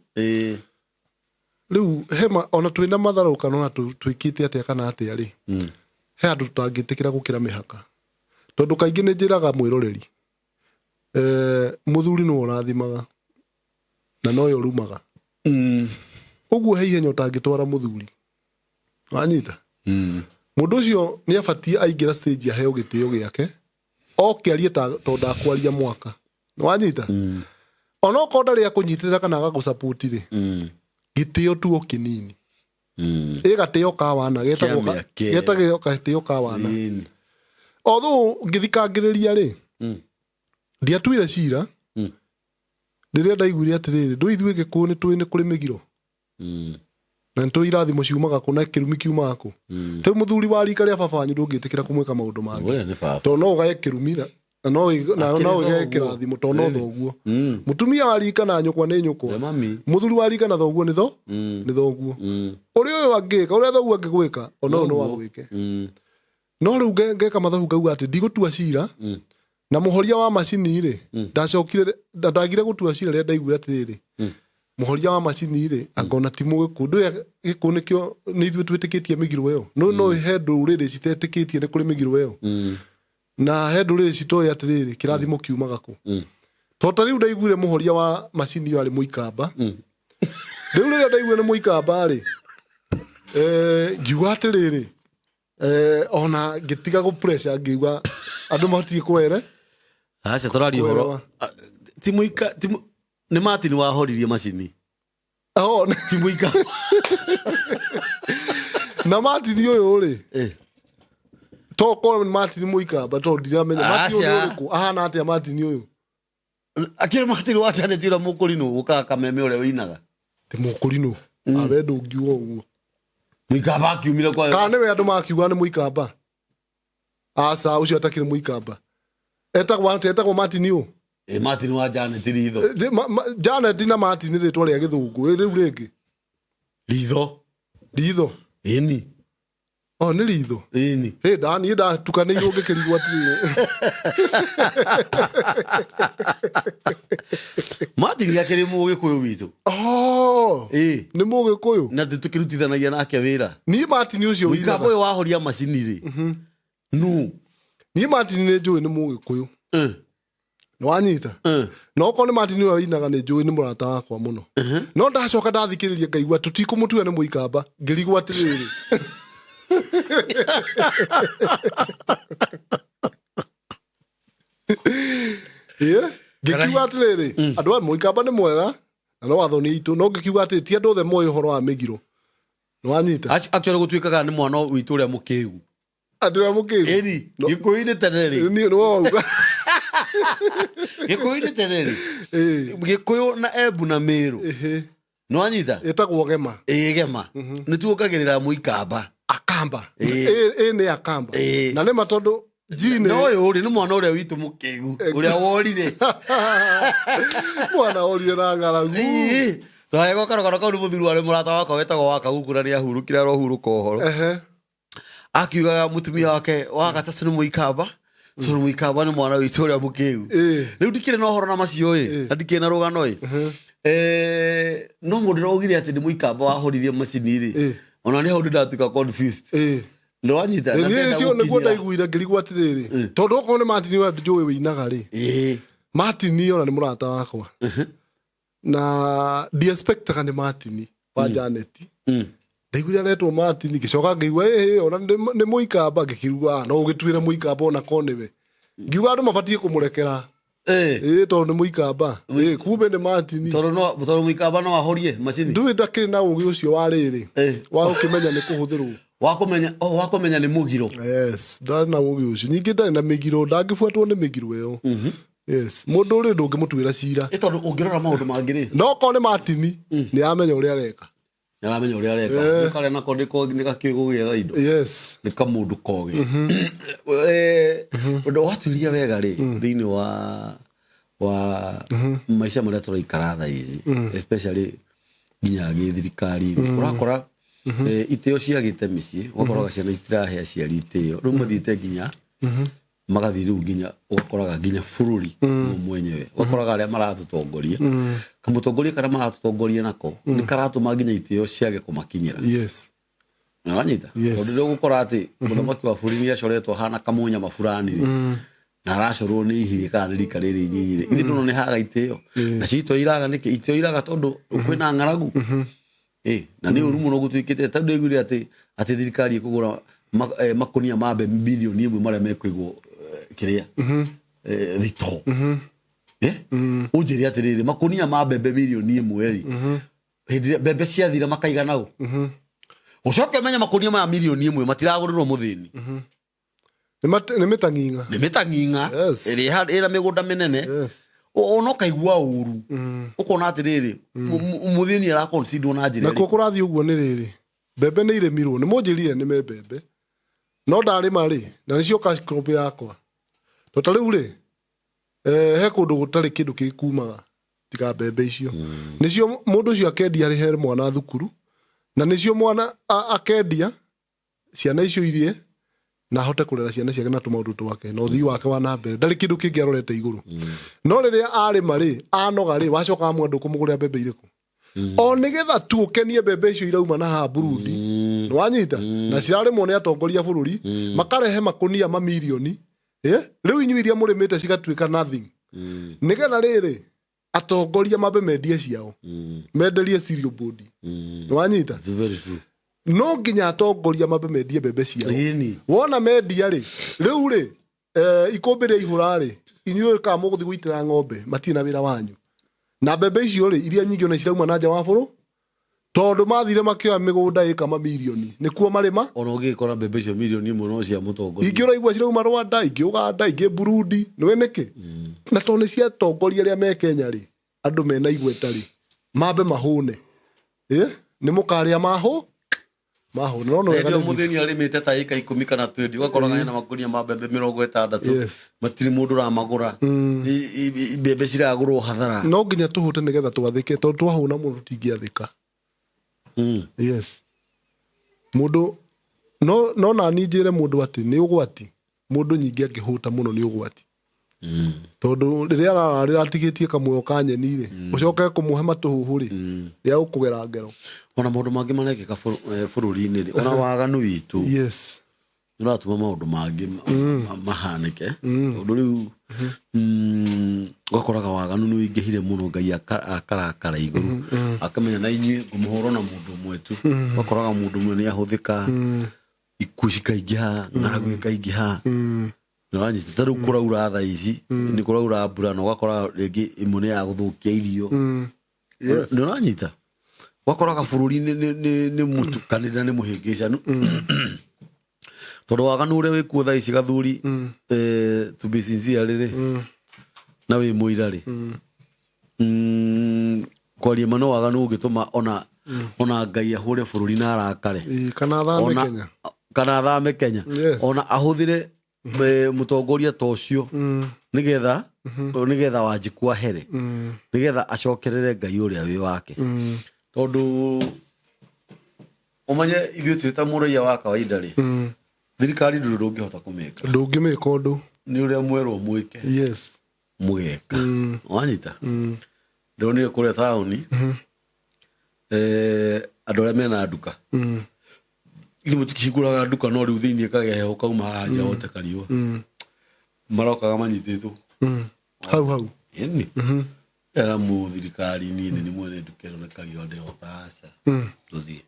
Rĩu hema ona twĩna matharũ kana ona twĩkĩte atĩa kana atĩa rĩ, he handũ tũtangĩtĩkĩra gũkĩra mĩhaka, tondũ kaingĩ nĩ njĩraga mwĩroreri, mũthuri nĩwe ũrathimaga na nowe ũrumaga. Ũguo he ihenya ũtangĩtwara mũthuri, wanyita? Mũndũ ũcio nĩ abatiĩ aingĩra stage aheo gĩtĩo gĩake, oke arie tondũ ndakwaria mwaka, wanyita? Onokorwo ndarĩ akũnyitĩrĩra kana agagũsupport rĩ, gĩtĩo tu o kĩnini. Ĩ gatĩo ka wana, getagwo Kĩa mĩaka ĩyo. Getagwo gatĩo ka wana. Ĩni. Although ngĩthikangĩrĩria rĩ, ndiatuire cira. Rĩrĩa ndaiguire atĩrĩrĩ, ndũĩ ithuĩ Gĩkũyũ nĩ tũĩ nĩ kũrĩ mĩgiro, na nĩ tũĩ irathimo ciumaga kũ na kĩrumi kiumaga kũ. Rĩu mũthuri wa rika rĩa baba wanyu ndũngĩtĩkĩra kũmwĩka maũndũ mangĩ, Ũrĩa nĩ baba. tondũ no ũgae kĩrumi na Akĩrĩ no ũgae thoguo. kĩrathimo, tondũ no thoguo. Mũtumia wa rika na nyũkwa nĩ nyũkwa. Nĩ mami. Mũthuri wa rika na thoguo nĩ nĩ thoguo. Ũrĩa ũyũ angĩka, ũrĩa thoguo angĩgwĩka, ona ũyũ no agwĩke. No rĩu ngeka mathabu ngauga atĩ ndigũtua cira. Na mũhoria wa macini rĩ, ndacokire ndagire gũtua cira rĩrĩa ndaiguire atĩrĩrĩ, mũhoria wa macini rĩ, angona ti mũgĩkũyũ. Ndũĩ Gĩkũyũ nĩkĩo nĩ ithuĩ twĩtĩkĩtie mĩgiro ĩyo, no he ndũrĩrĩ citetĩkĩtie nĩ kũrĩ mĩgiro ĩyo, na he ndũrĩrĩ citoĩ atĩrĩrĩ kĩrathimo kiumaga kũ. Tondũ ta rĩu ndaiguire mũhoria wa macini ĩyo arĩ mũikamba. Rĩu rĩrĩa ndaiguire nĩ mũikamba rĩ, ngiuga atĩrĩrĩ, ona ngĩtiga gũ pressure, ngĩigua andũ matige kwere. Aca, tũraria ũhoro. Kuelewa. Ti mũika, nĩ Martin wahoririe macini. Oh, Ti mũika. Na Martin ũyũ rĩ, to korwo nĩ Martin mũikamba, tondũ ndiramenya Martin ũyũ nĩ Aca. ũrĩkũ, ahana atĩa Martin ũyũ? Akĩrĩ Martin wa Janet ũrĩa mũkũrinũ ũkaga kameme ũrĩa wĩinaga. Ti mũkũrinũ awe, ndũngiuga ũguo. Mũikamba akiumire kwa Kana nĩwe andũ makiuga nĩ mũikamba? Aca, ũcio atakĩrĩ mũikamba, etagwo atĩa? Etagwo Martin ũ? Martin wa Janet ritho. Janet na Martin nĩ rĩtwa rĩa gĩthũngũ. Rĩu rĩngĩ Ritho. Ritho. Ĩni. Oh, nĩ ritho. Ĩni. Hĩ, niĩ ndatukanĩirwo ngĩkĩrigwo atĩrĩrĩ. Martin akĩrĩ mũgĩkũyũ witũ. Oh, nĩ mũgĩkũyũ. Na tũkĩrutithanagia nake wĩra. Niĩ Martin ũcio Mũikamba wĩinaga ũyũ wahoria macini rĩ, nũ? Niĩ Martin nĩ njũĩ nĩ mũgĩkũyũ. Nĩ wanyita? Na okorwo nĩ Martin ũrĩa wĩinaga, nĩ njũĩ nĩ mũrata wakwa mũno, no ndacoka ndathikĩrĩria ngaigua tũtikũmũtua nĩ mũikamba, ngĩrigwo atĩrĩrĩ. Ĩĩ, Ngĩkiuga atĩrĩrĩ, andũ a Mũikamba nĩ mwega na no athoni aitũ, no ngĩkiuga atĩrĩ, ti andũ othe moĩ ũhoro wa mĩgiro. Nĩwanyita? Actually gũtuĩkaga nĩ mwana witũ ũrĩa mũkĩgu. Andũ arĩa mũkĩgu. Ĩni, Gĩkũyũ-inĩ tene rĩ. Niĩ nĩwe wauga. Gĩkũyũ-inĩ tene rĩ. Gĩkũyũ na Embu na Mĩrũ. Nĩwanyita? Ĩtagwo gema. Ĩĩ gema. Nĩ tuokagĩrĩra Mũikamba. Akamba. Ĩ nĩ Akamba. Na nĩma tondũ G nĩ No ũyũ rĩ nĩ mwana ũrĩa witũ mũkĩgu ũrĩa worire. Mwana worire na ng'aragu. Twahegwo karũgano kau nĩ mũthuri warĩ mũrata wakwa wetagwo wa Kagukura nĩ ahurũkire arohurũka ũhoro. Akiugaga mũtumia wake wa gatatũ nĩ Mũikamba, tondũ Mũikamba nĩ mwana witũ ũrĩa mũkĩgu. Rĩu ndikĩrĩ na ũhoro na macio ĩ, na ndikĩrĩ na rũgano ĩ. No mũndũ ũrĩa waugire atĩ nĩ Mũikamba wahoririe macini rĩ, ona nĩ hau ndĩratuĩka confused. Nĩwanyita? Na Niĩ ndenda ũcio nĩguo gũkinyĩra. Ndaiguire ngĩrigwo atĩrĩrĩ, tondũ okorwo nĩ Martin ũrĩa njũĩ wĩinaga rĩ, Martin ona nĩ mũrata wakwa na ndiexpectaga nĩ Martin wa Janet. Ndaiguire aretwo Martin, ngĩcoka ngĩigua ĩhĩ ona nĩ Mũikamba, ngĩkĩrigwo no ũgĩtuĩre Mũikamba ona korwo nĩwe. Ngiuga andũ mabatiĩ kũmũrekera. Ĩĩ, tondũ nĩ Mũikamba. Ĩĩ, kumbe nĩ Martin. Tondũ no tondũ Mũikamba no ahorie macini. Ndũĩ ndakĩrĩ na ũgĩ ũcio wa rĩrĩ wa gũkĩmenya nĩ kũhũthĩrwo. Wa kũmenya, oh, wa kũmenya nĩ mũgiro. Yes, ndarĩ na ũgĩ ũcio. Ningĩ ndarĩ na mĩgiro, ndangĩbuatwo nĩ mĩgiro ĩyo. Yes, mũndũ rĩ ndũngĩmũtuĩra cira. Ĩ tondũ ũngĩrora maũndũ mangĩ rĩ. No korwo nĩ Martin, nĩ aramenya ũrĩa areka. Nĩ aramenya ũrĩa areka. Nĩ karĩa nako nĩ kogi nĩ gakĩũĩ gũgĩetha indo. Nĩ kamũndũ kogĩ. Ũndũ waturia wega rĩ, thĩinĩ wa maica marĩa tũraikara thaa ici, especially nginya gĩthirikari-inĩ, ũrakora itĩo ciagĩte mĩciĩ, ũgakoraga ciana itirahe aciari itĩo. Rĩu mathiĩte nginya magathiĩ rĩu nginya ũgakoraga nginya bũrũri guo mwenyewe, ũgakoraga arĩa maratũtongoria, kamũtongoria karĩa maratũtongoria nako nĩ karatũma nginya itĩo ciage kũmakinyĩra. Nĩwanyita? Tondũ rĩrĩa ũgũkora atĩ mũthamaki wa bũrũri nĩ acoretwo ahana kamũnyama fulani rĩ, na aracorwo nĩ ihĩĩ kana nĩ rika rĩrĩ inyinyi rĩ, ithe ndũrona nĩ haga itĩo? Nacio itĩo iraga nĩkĩ? Itĩo iraga tondũ kwĩna ng'aragu. Na nĩ ũru mũno gũtuĩkĩte tondũ ndaiguire atĩ thirikari ĩkũgũra makũnia ma mbembe bilioni 1 marĩa mekũigwo kĩrĩa thitoo. Ũnjĩre atĩrĩrĩ, makũnia ma mbembe milioni 1 rĩ, hĩndĩ ĩrĩa mbembe ciathira makaiga nao, ũcoke ũmenye makũnia maya milioni 1 matiragũrĩrwo mũthĩni. Nĩ mĩtang'ing'a. Nĩ mĩtang'ing'a. Ĩrĩa ĩna mĩgũnda mĩnene. Ona ũkaigua ũru, ũkona atĩrĩrĩ, mũthĩni araconsiderwo na njĩra Nakuo kũrathiĩ ũguo nĩ rĩrĩ, mbembe nĩ irĩmirwo, nĩ mũnjĩrire nĩme mbembe, no ndarĩma rĩ, na nĩcio cash crop yakwa. To ta rĩu rĩ, he kũndũ gũtarĩ kĩndũ gĩkumaga tiga mbembe icio. Nĩcio mũndũ ũcio akendia arĩhe mwana thukuru, na nĩcio mwana akendia ciana icio irie na ahote kũrera ciana ciake na tũmaũndũ twake na ũthii wake wa na mbere, ndarĩ kĩndũ kĩngĩ arorete igũrũ. No rĩrĩa arĩma rĩ, anoga rĩ, wacoka amwe ndũkũmũgũrĩra mbembe irĩkũ? O nĩgetha tu ũkenie mbembe icio irauma na haha Burundi. Nĩwanyita? Na cirarĩmwo nĩ atongoria bũrũri, makarehe makũnia mamirioni. Rĩu inyuĩ iria mũrĩmĩte cigatuĩka nothing. Nĩgetha rĩrĩ, atongoria mambe mendie ciao, menderie cereal board. Nĩwanyita? Very true. No nginya atongoria mambe mendie mbembe ciao. Wona mendia rĩ, rĩu rĩ, ikũmbĩ rĩa ihũra rĩ, inyuĩ kana mũgũthiĩ gũitĩra ng'ombe, matirĩ na wĩra wanyu. Na mbembe icio rĩ, iria nyingĩ ona cirauma na nja wa bũrũri, tondũ mathire makĩoya mĩgũnda ĩka mamirioni, nĩkuo marĩma. Ona ũngĩgĩkora mbembe icio 1 milioni no cia mũtongoria. Ingĩ ũraigua cirauma Rwanda, ingĩ Uganda, ingĩ Burundi, nĩwe nĩkĩ? Na tondũ nĩ cia atongoria arĩa me Kenya rĩ, andũ mena igweta rĩ, mambe mahũne. Nĩ mũkarĩa mahũ? Mahũne. No nĩ wega Hĩndĩ ĩyo nĩ mũthĩni arĩmĩte ta ĩka 10 kana 20, ũgakoraga hena makũnia ma mbembe 60. Matirĩ mũndũ ũramagũra. Mbembe ciragũrwo hathara. No nginya tũhũte nĩgetha twathĩke, tondũ twahũna mũno tũtingĩathĩka. Yes. Mũndũ, no nani njĩre mũndũ atĩ nĩ ũgwati. Mũndũ nyingĩ angĩhũta mũno nĩ ũgwati. Tondũ rĩrĩa arararĩra atigĩtie kamuoyo ka nyeni rĩ, ũcoke kũmũhe matũhũhũ rĩ, rĩa gũkũgera ngero. Ona maũndũ mangĩ marekĩka bũrũri-inĩ rĩ, ona waganu witũ. Nĩ ũratũma maũndũ mangĩ mahanĩke. Tondũ rĩu, ũgakoraga waganu nĩ ũingĩhire mũno, Ngai akarakara igũrũ. Akamenya na inyuĩ ngũmũhũra na mũndũ ũmwe tu. Ũgakoraga mũndũ ũmwe nĩ ahũthĩka, ikuũ cikaingĩha, ng'aragu ĩkaingĩha. Nĩwanyita ta rĩu kũraura thaa ici nĩ kũraura mbura na ũgakora rĩngĩ ĩmwe nĩ ya gũthũkia irio. Yes. Nĩ ũranyita ũgakoraga bũrũri nĩ mũtukanĩre na nĩ mũhĩngĩcanu tondũ waganu ũrĩa wĩkuo thaa ici gathuri, to be sincere rĩrĩ na wĩ mũira rĩ, kwaria ma no waganu ũngĩtũma ona Ngai ahũre bũrũri na arakare. Ĩĩ, kana athame Kenya. Kana athame Kenya. Yes. Ona ahũthĩre mũtongoria ta ũcio nĩgetha Wanjikũ ahere, nĩgetha acokerere Ngai ũrĩa wĩ wake, tondũ ũmenye ithuĩ twĩ ta mũraiya wa kawaida rĩ, thirikari ndũrĩ ndũngĩhota kũmĩka. Ndũngĩmĩka ũndũ. Nĩ ũrĩa mwerwo mwĩke, Yes. mũgeka. Wanyita, ndĩronire kũrĩa taũni andũ arĩa mena nduka, ithuĩ mũtikĩhingũraga nduka, no rĩu thĩinĩ kagĩa heho kauma haha nja wote kariũa, marokaga manyitĩtwo. Hau hau. Ĩni era mu thirikari niĩ nĩ mwene nduka ĩno na kariũa ndĩhota, aca tũthiĩ.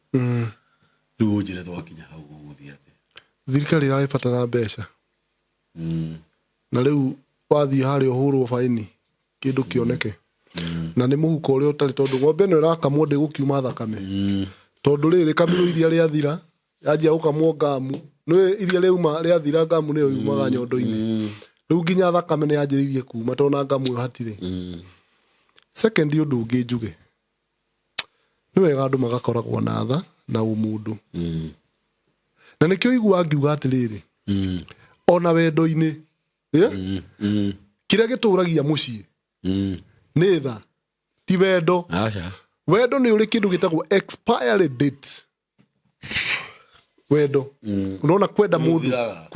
Rĩu ũnjĩre twakinya hau gũgũthiĩ atĩa? Thirikari ĩragĩbatara mbeca, na rĩu wathiĩ harĩa ũhũrwo baini kĩndũ kĩoneke na nĩ mũhuko ũrĩa ũtarĩ, tondũ ng'ombe ĩno ĩrakamwo ndĩgũkiuma thakame, tondũ rĩrĩ kamirwo iria rĩathira yanjia gũkamwo ngamu, nĩ iria rĩauma rĩathira ngamu nĩyo yumaga nyondo-inĩ. Rĩu nginya thakame nĩ yanjĩrĩirie kuma tondũ na ngamu ĩyo hatirĩ. Second, ũndũ ũngĩ njuge nĩ wega andũ magakoragwo na tha na ũmũndũ, na nĩkĩo iguaga ngiuga atĩrĩrĩ, ona wendo-inĩ, yeah? Kĩrĩa gĩtũragia mũciĩ nĩ tha, ti wendo. Aca. Wendo nĩ ũrĩ kĩndũ gĩtagwo expiry date. Wendo, unaona, kwenda mũndũ, Nĩũthiraga.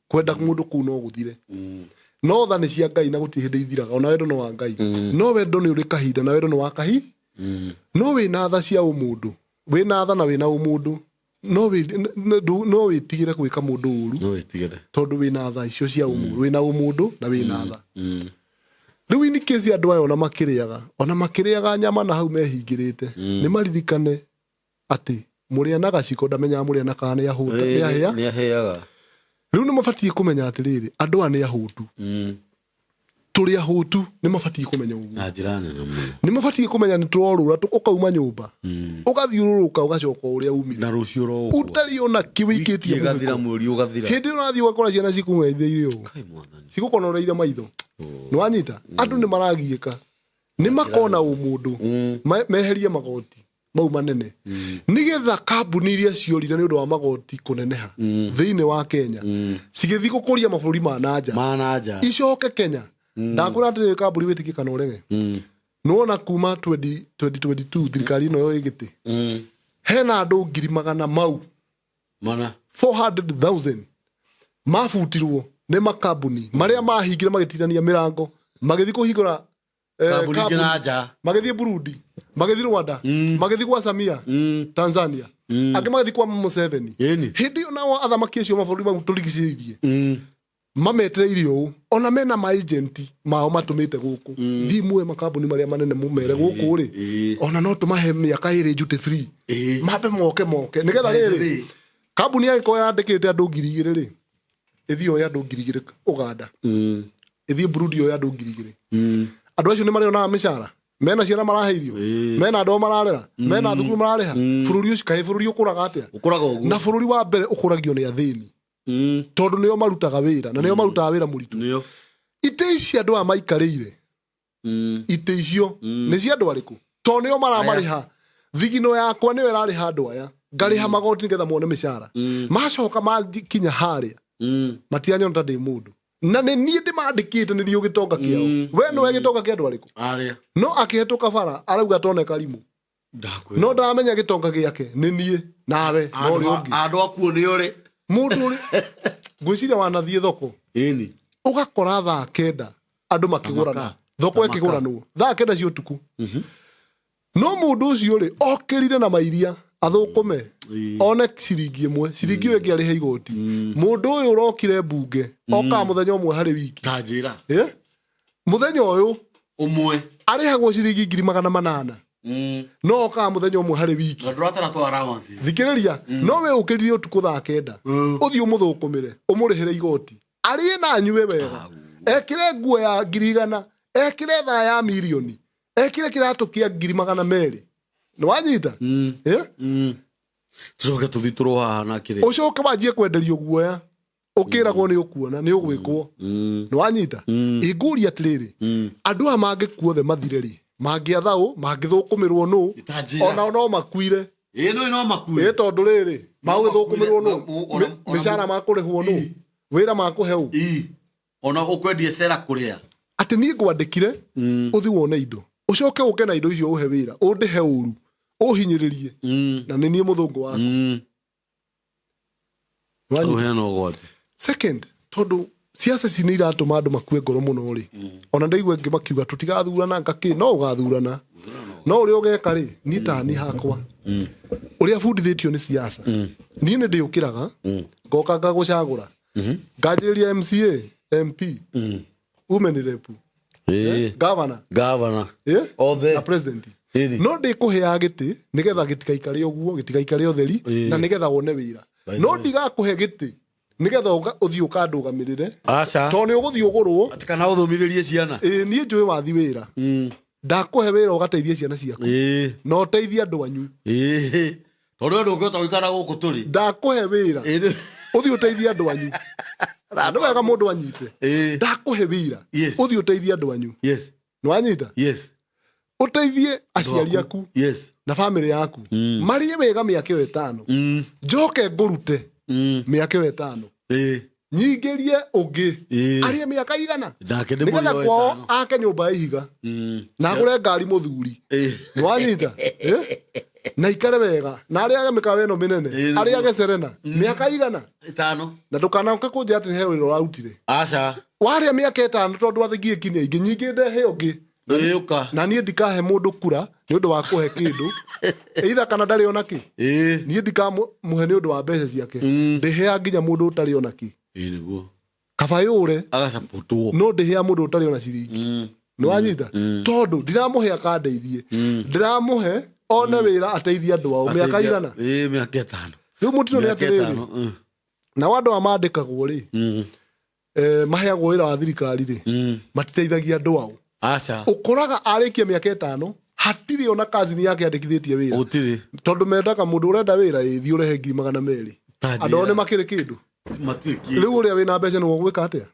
kwenda mũndũ kũu no gũthire, no tha nĩ cia Ngai na gũtirĩ hĩndĩ ithiraga. Ona wendo no wa Ngai, no wendo nĩ ũrĩ kahinda na wendo nĩ wa kahi. No wĩna tha cia ũmũndũ, wĩna tha na wĩna ũmũndũ, no wĩtigĩre gwĩka mũndũ ũru. No wĩtigĩre. Tondũ wĩna tha icio cia ũmũndũ, wĩna ũmũndũ na wĩna tha. Rĩu in case andũ aya ona makĩrĩaga nyama na hau mehingĩrĩte, nĩ maririkane atĩ mũrĩa na gaciko ndamenyaga mũrĩa na kana nĩ ahũta, nĩ ahĩa. Nĩ ahĩaga. Rĩu nĩ mabatiĩ kũmenya atĩrĩrĩ, andũ aya nĩ ahũtu, tũrĩ ahũtu, nĩ mabatiĩ kũmenya ũguo. Na njĩra nene mũno. Nĩ mabatiĩ kũmenya nĩ tũrorũra, ũkauma nyũmba, ũgathiũrũrũka, ũgacoka o ũrĩa umire. Na rũciũ ro ũguo. Ũtarĩ ona kĩ wĩikĩtie Wiki ĩgathira, mũhuko. Mweri ũgathira. Hĩndĩ ĩyo ũrathiĩ ũgakora ciana cikũng'etheire ũũ, Kai Mwathani. cigũkonoreire maitho. Nĩ wanyita, andũ nĩ maragiĩka, nĩ makona ũmũndũ, meherie magoti mau manene nĩgetha kambuni iria ciorire nĩ ũndũ wa magoti kũneneha thĩinĩ wa Kenya cigĩthiĩ gũkũria mabũrũri ma nanja, Mana nja. icoke Kenya. Ndakwĩra atĩrĩrĩ, kambuni wĩtĩkie kana ũrege, nĩwona kuma 20 2022 thirikari ĩno yo ĩgĩtĩ, hena andũ ngiri magana mau Mana. 400,000 mabutirwo nĩ makambuni marĩa mahingire, magĩtirania mĩrango, magĩthiĩ kũhingũra Kambuni ingĩ na nja. Magĩthiĩ Burundi, magĩthiĩ Rwanda, magĩthiĩ gwa Samia Tanzania, angĩ magĩthiĩ kwa Museveni. Hĩndĩ ĩyo nao athamaki acio mabũrũri mau tũrigicĩirie mametereire ũũ, ona mena maagenti mao matũmĩte gũkũ, thiĩ muoe makambuni marĩa manene mũmere gũkũ rĩ, ona no tũmahe mĩaka 2 duty free, mambe moke nĩgetha rĩrĩ kambuni yangĩkorwo yandĩkĩte andũ 2,000 rĩ, ĩthiĩ yoe andũ 2,000 Ũganda, ĩthiĩ Burundi yoe andũ 2,000. Andũ acio nĩ marĩonaga mĩcara, mena ciana marahe irio, mena andũ ao mararera, mena thukuru mararĩha. Bũrũri ũcio kaĩ bũrũri ũkũraga atĩa? Ũkũraga ũguo. Na bũrũri wa mbere ũkũragio nĩ athĩni, tondũ nĩo marutaga wĩra na nĩo marutaga wĩra mũritũ. Nĩo. Itĩ ici andũ aya maikarĩire, itĩ icio nĩ cia andũ arĩkũ? Tondũ nĩo maramarĩha. Thigino yakwa nĩyo ĩrarĩha andũ aya, ngarĩha magoti nĩgetha mone mĩcara. Macoka makinya harĩa, matianyona ta ndĩ mũndũ, na nĩ niĩ ndĩmandĩkĩte, nĩ niĩ gĩtonga kĩao. We nĩwe gĩtonga kĩa andũ arĩkũ? Arĩa. No akĩhetũka bara arauga tone karimũ. Ndakwĩra. No ndaramenya gĩtonga gĩake nĩ niĩ nawe na ũrĩa ũngĩ. Andũ akuo nĩ ũrĩ. Mũndũ ũrĩ ngwĩciria wanathiĩ thoko, Ĩni. ũgakora thaa 9 andũ makĩgũrana. Tamaka. Thoko Tamaka. ĩkĩgũranwo thaa 9 cia ũtukũ, no mũndũ ũcio rĩ okĩrire na mairia athũkũme one ciringi 1, ciringi ĩyo ĩngĩ arĩhe igoti. Mũndũ ũyũ ũrokire mbunge okaga mũthenya ũmwe harĩ wiki. Ta njĩra. Eh? Mũthenya ũyũ Ũmwe. arĩhagwo ciringi 800,000, no okaga mũthenya ũmwe harĩ wiki. Na ndũratara twa allowances. Thikĩrĩria, no we ũkĩrire ũtukũ thaa 9 ũthiĩ ũmũthũkũmĩre, ũmũrĩhĩre igoti. Arĩe na anyue wega, ekĩre nguo ya 100,000, ekĩre thaa ya mirioni, ekĩre kĩratũ kĩa 200,000. Nĩ wanyita? Eh? Tucoke tũthiĩ tũrwo haha na kĩrĩ. Ũcoke wanjie kwenderio guoya, ũkĩragwo nĩ ũkuona nĩ ũgwĩkwo. Nĩ wanyita? Ingũria atĩrĩrĩ, andũ aya mangĩkua othe mathire rĩ, mangĩatha ũ? Mangĩthũkũmĩrwo nũ? Itanjĩra. Onao no makuire. Ĩĩ, no makue. Ĩ tondũ rĩrĩ, magũgĩthũkũmĩrwo nũ? Ona Mĩcara makũrĩhwo nũ? Wĩra makũhe ũ? Ĩ. Ona ũkwendie cera kũrĩa. Atĩ niĩ ngwandĩkire ũthi wone indo, ũcoke ũke na indo icio ũhe wĩra, ũndĩhe ũru, ũhinyĩrĩrie, na nĩ niĩ mũthũngũ waku. Nĩwanyita? Ũheana ũgwati. Second, tondũ ciaca ici nĩ iratũma andũ makue ngoro mũno rĩ, ona ndaigua angĩ makiuga tũtigathurana ngakĩ, no ũgathurana, no ũrĩa ũgeka rĩ, niĩ tani hakwa ũrĩa bundithĩtio nĩ ciaca, niĩ nĩ ndĩũkĩraga ngoka ngagũcagũra, nganjĩrĩria MCA, MP, women rep, Ĩĩ. governor, Gavana. eh? Othe. Na president. Ĩni. No ndĩkũheaga gĩtĩ nĩgetha gĩtikaikare ũguo, gĩtikaikare ũtheri, Ĩĩ. na nĩgetha wone wĩra. By No the way. ndigakũhe gĩtĩ nĩgetha ũthiĩ ũkandũgamĩrĩre, Aca. tondũ nĩ ũgũthiĩ ũgũrwo. Atĩ kana ũthomithĩrie ciana. Ĩĩ, niĩ njũĩ wathi wĩra, ndakũhe wĩra ũgateithie ciana ciaku Ĩĩ. na ũteithie andũ anyu. Ĩĩ. Tondũ we ndũngĩhota gũikara gũkũ tũrĩ. Ndakũhe wĩra Ĩĩ. ũthiĩ ũteithie andũ anyu. Na nĩ wega mũndũ anyite. Ĩĩ. Ndakũhe wĩra Yes. ũthiĩ ũteithie andũ anyu. Yes. Nĩ wanyita? Yes. Ũteithie aciari aku Yes. na bamĩrĩ yaku marĩe wega mĩaka ĩyo 5, njoke ngũrute mĩaka ĩyo 5, Ĩĩ. nyingĩrie ũngĩ Ĩĩ. arĩe mĩaka 100, Nake ndĩmũrĩe nĩgetha o kwao 5. ake nyũmba ya ihiga na agũre ngari mũthuri. Ĩĩ. Nĩ wanyita? Eh? Na ikare wega na arĩage mĩkawa ĩno mĩnene, Ĩĩ, nĩguo. arĩage Serena mĩaka 100. 5. Na ndũkanoke kũnjĩra atĩ he wĩra ũrarutire. Aca. Warĩa mĩaka 5, tondũ athigiĩki nĩ aingĩ, nyingĩ ndehe ũngĩ. Ĩĩ, ũka. Na niĩ ndikahe mũndũ kura nĩ ũndũ wa kũhe kĩndũ, either kana ndarĩ ona kĩ. Ĩĩ. Niĩ ndikamũhe nĩ ũndũ wa mbeca ciake, ndĩhea nginya mũndũ ũtarĩ ona kĩ. Ĩĩ, nĩguo. Kaba yũre. Agacapotwo. No ndĩhea mũndũ ũtarĩ ona ciringi. Nĩ wanyita? Tondũ ndiramũhe akandeithie, ndĩramũhe one wĩra ateithie andũ ao mĩaka 100. Ĩĩ, mĩaka 5. Rĩu mũtino nĩ Mĩaka atĩrĩrĩ, 5. nao andũ aya mandĩkagwo rĩ, maheagwo wĩra wa thirikari rĩ, matiteithagia andũ ao. Aca. Ũkoraga arĩkia mĩaka 5 hatirĩ ona kazini yake andĩkithĩtie wĩra. Gũtirĩ. Tondũ mendaga mũndũ ũrenda wĩra ĩthiĩ ũrehe 200,000. Ta njĩra. Andũ ao nĩ makĩrĩ kĩndũ. Matirĩ kĩndũ. Rĩu ũrĩa wĩna mbeca nĩwe ũgwĩka atĩa?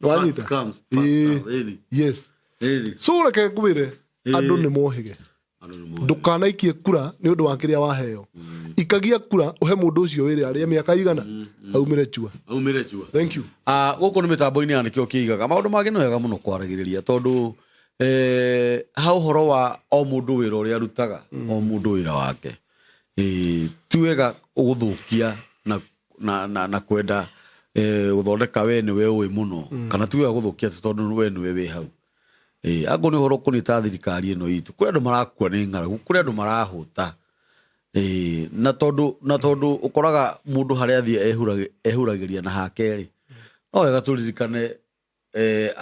Nĩwanyita? First come, first Ĩĩ. serve. Ĩni. Yes. Ĩni. So reke ngwĩre, Ĩĩ. andũ nĩ mohĩge. Andũ nĩ moĩ. Ndũkanaikie kura nĩ ũndũ wa kĩrĩa waheo. Ikagia kura ũhe mũndũ ũcio wĩra arĩe mĩaka 100, aumĩre chua. Aumĩre chua. Thank you. Gũkũ nĩ mĩtambo-inĩ ya nĩkĩo kĩigaga maũndũ mangĩ nĩ wega mũno kwaragĩrĩria tondũ ha ũhoro wa o mũndũ wĩra ũrĩa arutaga, o mũndũ wĩra wake. Ti wega gũthũkia na kwenda gũthondeka we nĩwe ũĩ mũno, kana ti wega gũthũkia atĩ tondũ we nĩwe wĩ hau. Angorwo nĩ ũhoro ũkoniĩ ta thirikari ĩno itũ, kũrĩ andũ marakua nĩ ng'aragu, kũrĩ andũ marahũta. Na tondũ ũkoraga mũndũ harĩa athiĩ ehuragĩria na hake rĩ, no wega tũririkane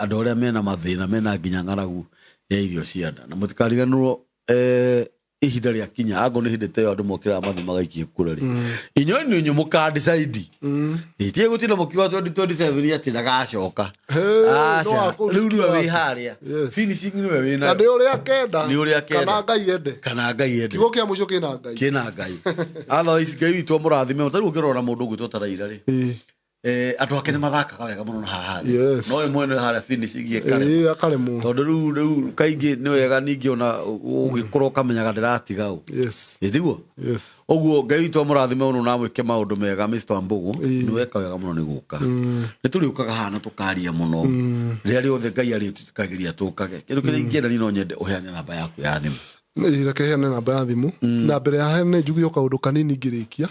andũ arĩa mena mathĩna, mena nginya ng'aragu ya irio cia nda. Na mũtikariganĩrwo ihinda rĩa kinya, angorwo nĩ hĩndĩ ta ĩyo andũ mokĩraga mathiĩ magaikie kura rĩ, inyuĩ nĩ inyuĩ mũka decide. Ĩĩ, tiga gũtinda mũkiuga 2027 atĩ ndagacoka. Hey, Aca, no akũrisikia rĩu nĩwe wĩ waku. harĩa. Yes. Finishing nĩwe wĩ Na nayo. nĩ ũrĩa kenda. Nĩ ũrĩa kenda. Kana Ngai ende. Kana Ngai ende. Kiugo kĩa mũico kĩna Ngai. Kĩna Ngai. Otherwise Ngai witũ amũrathime. Ta rĩu ũngĩrora mũndũ ũgwĩtwo ta Raila rĩ, Ĩĩ. Andũ ake nĩ mathakaga wega mũno na haha thĩ. Yes. No we mwene harĩa finishing ĩkaremwo. Ĩĩ, akaremwo. Tondũ rĩu kaingĩ nĩ wega ningĩ ona ũgĩkũra ũkamenyaga ndĩratiga ũ. Yes. Ĩ tiguo? Yes. Ũguo Ngai witũ amũrathime mũno na amwĩke maũndũ mega, Mr. Wambugu. Ĩĩ. Nĩ weka wega mũno nĩ gũka. Nĩ tũrĩũkaga haha na tũkaria mũno. Rĩrĩa rĩothe Ngai arĩtwĩtĩkagĩria tũkage. Kĩndũ kĩrĩa ingĩenda niĩ no nyende ũheane namba yaku ya thimũ. Ĩĩ, reke heane namba ya thimũ. Na mbere ya heane njuge o kaũndũ kanini ngĩrĩkia.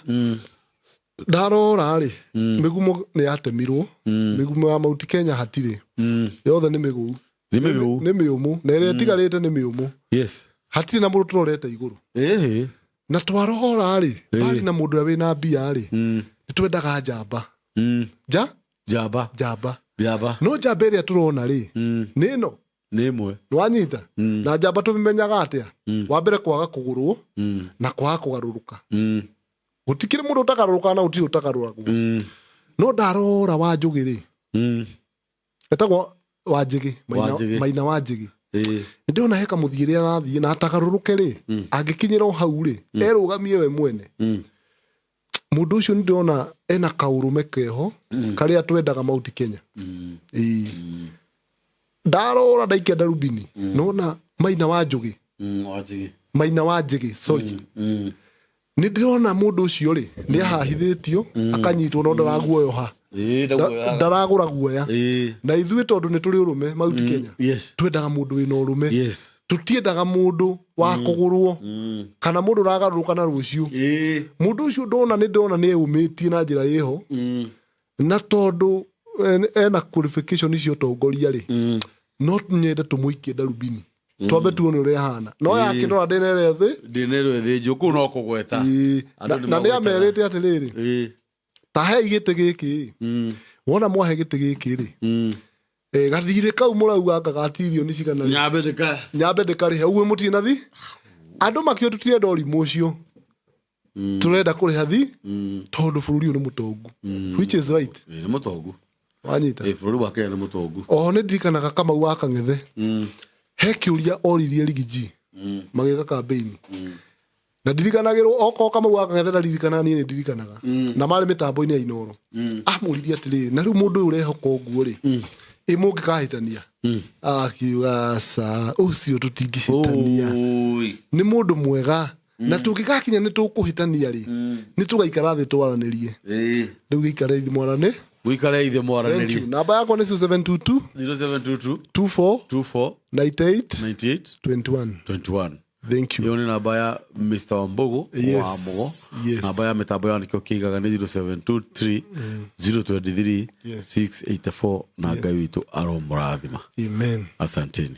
Ndarora rĩ, mĩgumo nĩ yatemirwo. Mĩgumo ya Mount Kenya hatirĩ. Yothe nĩ mĩgũu. Nĩ mĩgũu. Nĩ mĩũmũ. Na ĩrĩa ĩtigarĩte nĩ mĩũmũ. Yes. Hatirĩ na mũndũ tũrorete igũrũ. Ĩhĩ. Na twarora rĩ, harĩ na mũndũ ũrĩa wĩna mbia rĩ, nĩ twendaga njamba. Nja? Njamba. Njamba. Njamba. No njamba ĩrĩa tũrona rĩ, nĩ ĩno. Nĩ ĩmwe. Nĩ wanyita? Na njamba tũmĩmenyaga atĩa? Wa mbere kwaga kũgũrwo na kwaga kũgarũrũka. Gũtikĩrĩ mũndũ ũtagarũrũkaga na gũtirĩ ũtagarũragwo. No ndarora Wanjũgĩ rĩ, etagwo Wanjĩgĩ, Maina, Wanjĩgĩ. Maina Wanjĩgĩ. Ĩĩ. Nĩ ndĩrona he kamũthiĩre arathiĩ na atagarũrũke rĩ, angĩkinyĩra o hau rĩ, erũgamie we mwene. Mũndũ ũcio nĩ ndĩrona ena kaũrũme keho karĩa twendaga Mount Kenya. Ĩĩ. Ndarora ndaikia ndarubini, nona Maina Wanjũgĩ, Wanjĩgĩ. Maina Wanjĩgĩ, sorry, nĩ ndĩrona mũndũ ũcio rĩ, nĩ ahahithĩtio akanyitwo, no ndaraguoyoha. Ĩĩ, ndaguoyohaga. Ndaragũra guoya. Na ithuĩ tondũ nĩ tũrĩ ũrũme Mount Kenya, twendaga mũndũ wĩna ũrũme. Tũtiendaga mũndũ wa kũgũrwo kana mũndũ ũragarũrũka na rũciũ. Mũndũ ũcio ndona, nĩ ndĩrona nĩ eyũmĩtie na njĩra ĩho, na tondũ ena qualification cia ũtongoria rĩ, no nyende tũmũikie ndarubini, twambe tuone ũrĩa ahana, no yakĩnora ndĩnere thĩ. Ndĩnerwo ĩthĩnjwo kũu no kũgweta. Ĩĩ. Andũ Na nĩ na nĩ magwetaga. amerite atĩrĩrĩ, ta hei gĩtĩ gĩkĩ, wona mwahe gĩtĩ gĩkĩ rĩ, gathirĩ kau mũrauga anga ga tirioni cigana rĩ, Nyambe ndĩka. Nyambe ndĩkarĩhe ũguo mũtirĩ na thi. Andũ makĩo tũtirenda ũrimũ ũcio, tũrenda kũrĩha thi tondũ bũrũri ũyũ nĩ mũtongu, which is right. Ĩĩ, nĩ mũtongu. Wanyita? Ĩĩ, bũrũri wa Kenya nĩ mũtongu. Oho nĩ ndirikanaga Kamau wa Kang'ethe, he kĩũria oririe Rigiji magĩka kambĩini, na ndirikanagĩrwo okorwo Kamau wa Kang'ethe ndaririkanaga, niĩ nĩ ndirikanaga, na marĩ mĩtambo-inĩ ya Inoro, amũririe atĩrĩrĩ, na rĩu mũndũ ũyũ ũrehoka ũguo rĩ, ĩ mũngĩkahĩtania? Akiuga aca, ũcio tũtingĩhĩtania. Oi. Nĩ mũndũ mwega, na tũngĩgakinya nĩ tũkũhĩtania rĩ, nĩ tũgaikara thĩ twaranĩrie. Rĩu gĩikare thĩ mwarane. Gũikare ithe Thank you. mwaranĩrie. Namba yakwa nĩ 0722 0722 24 24 98 98 21. 21. Thank you. Ĩyo nĩ namba ya Mr. Wambugu wa Mugo. Namba ya mĩtambo ya nĩkĩo kĩigaga nĩ 0723 023 684, na Ngai witũ aromũrathima. Amen. Asanteni.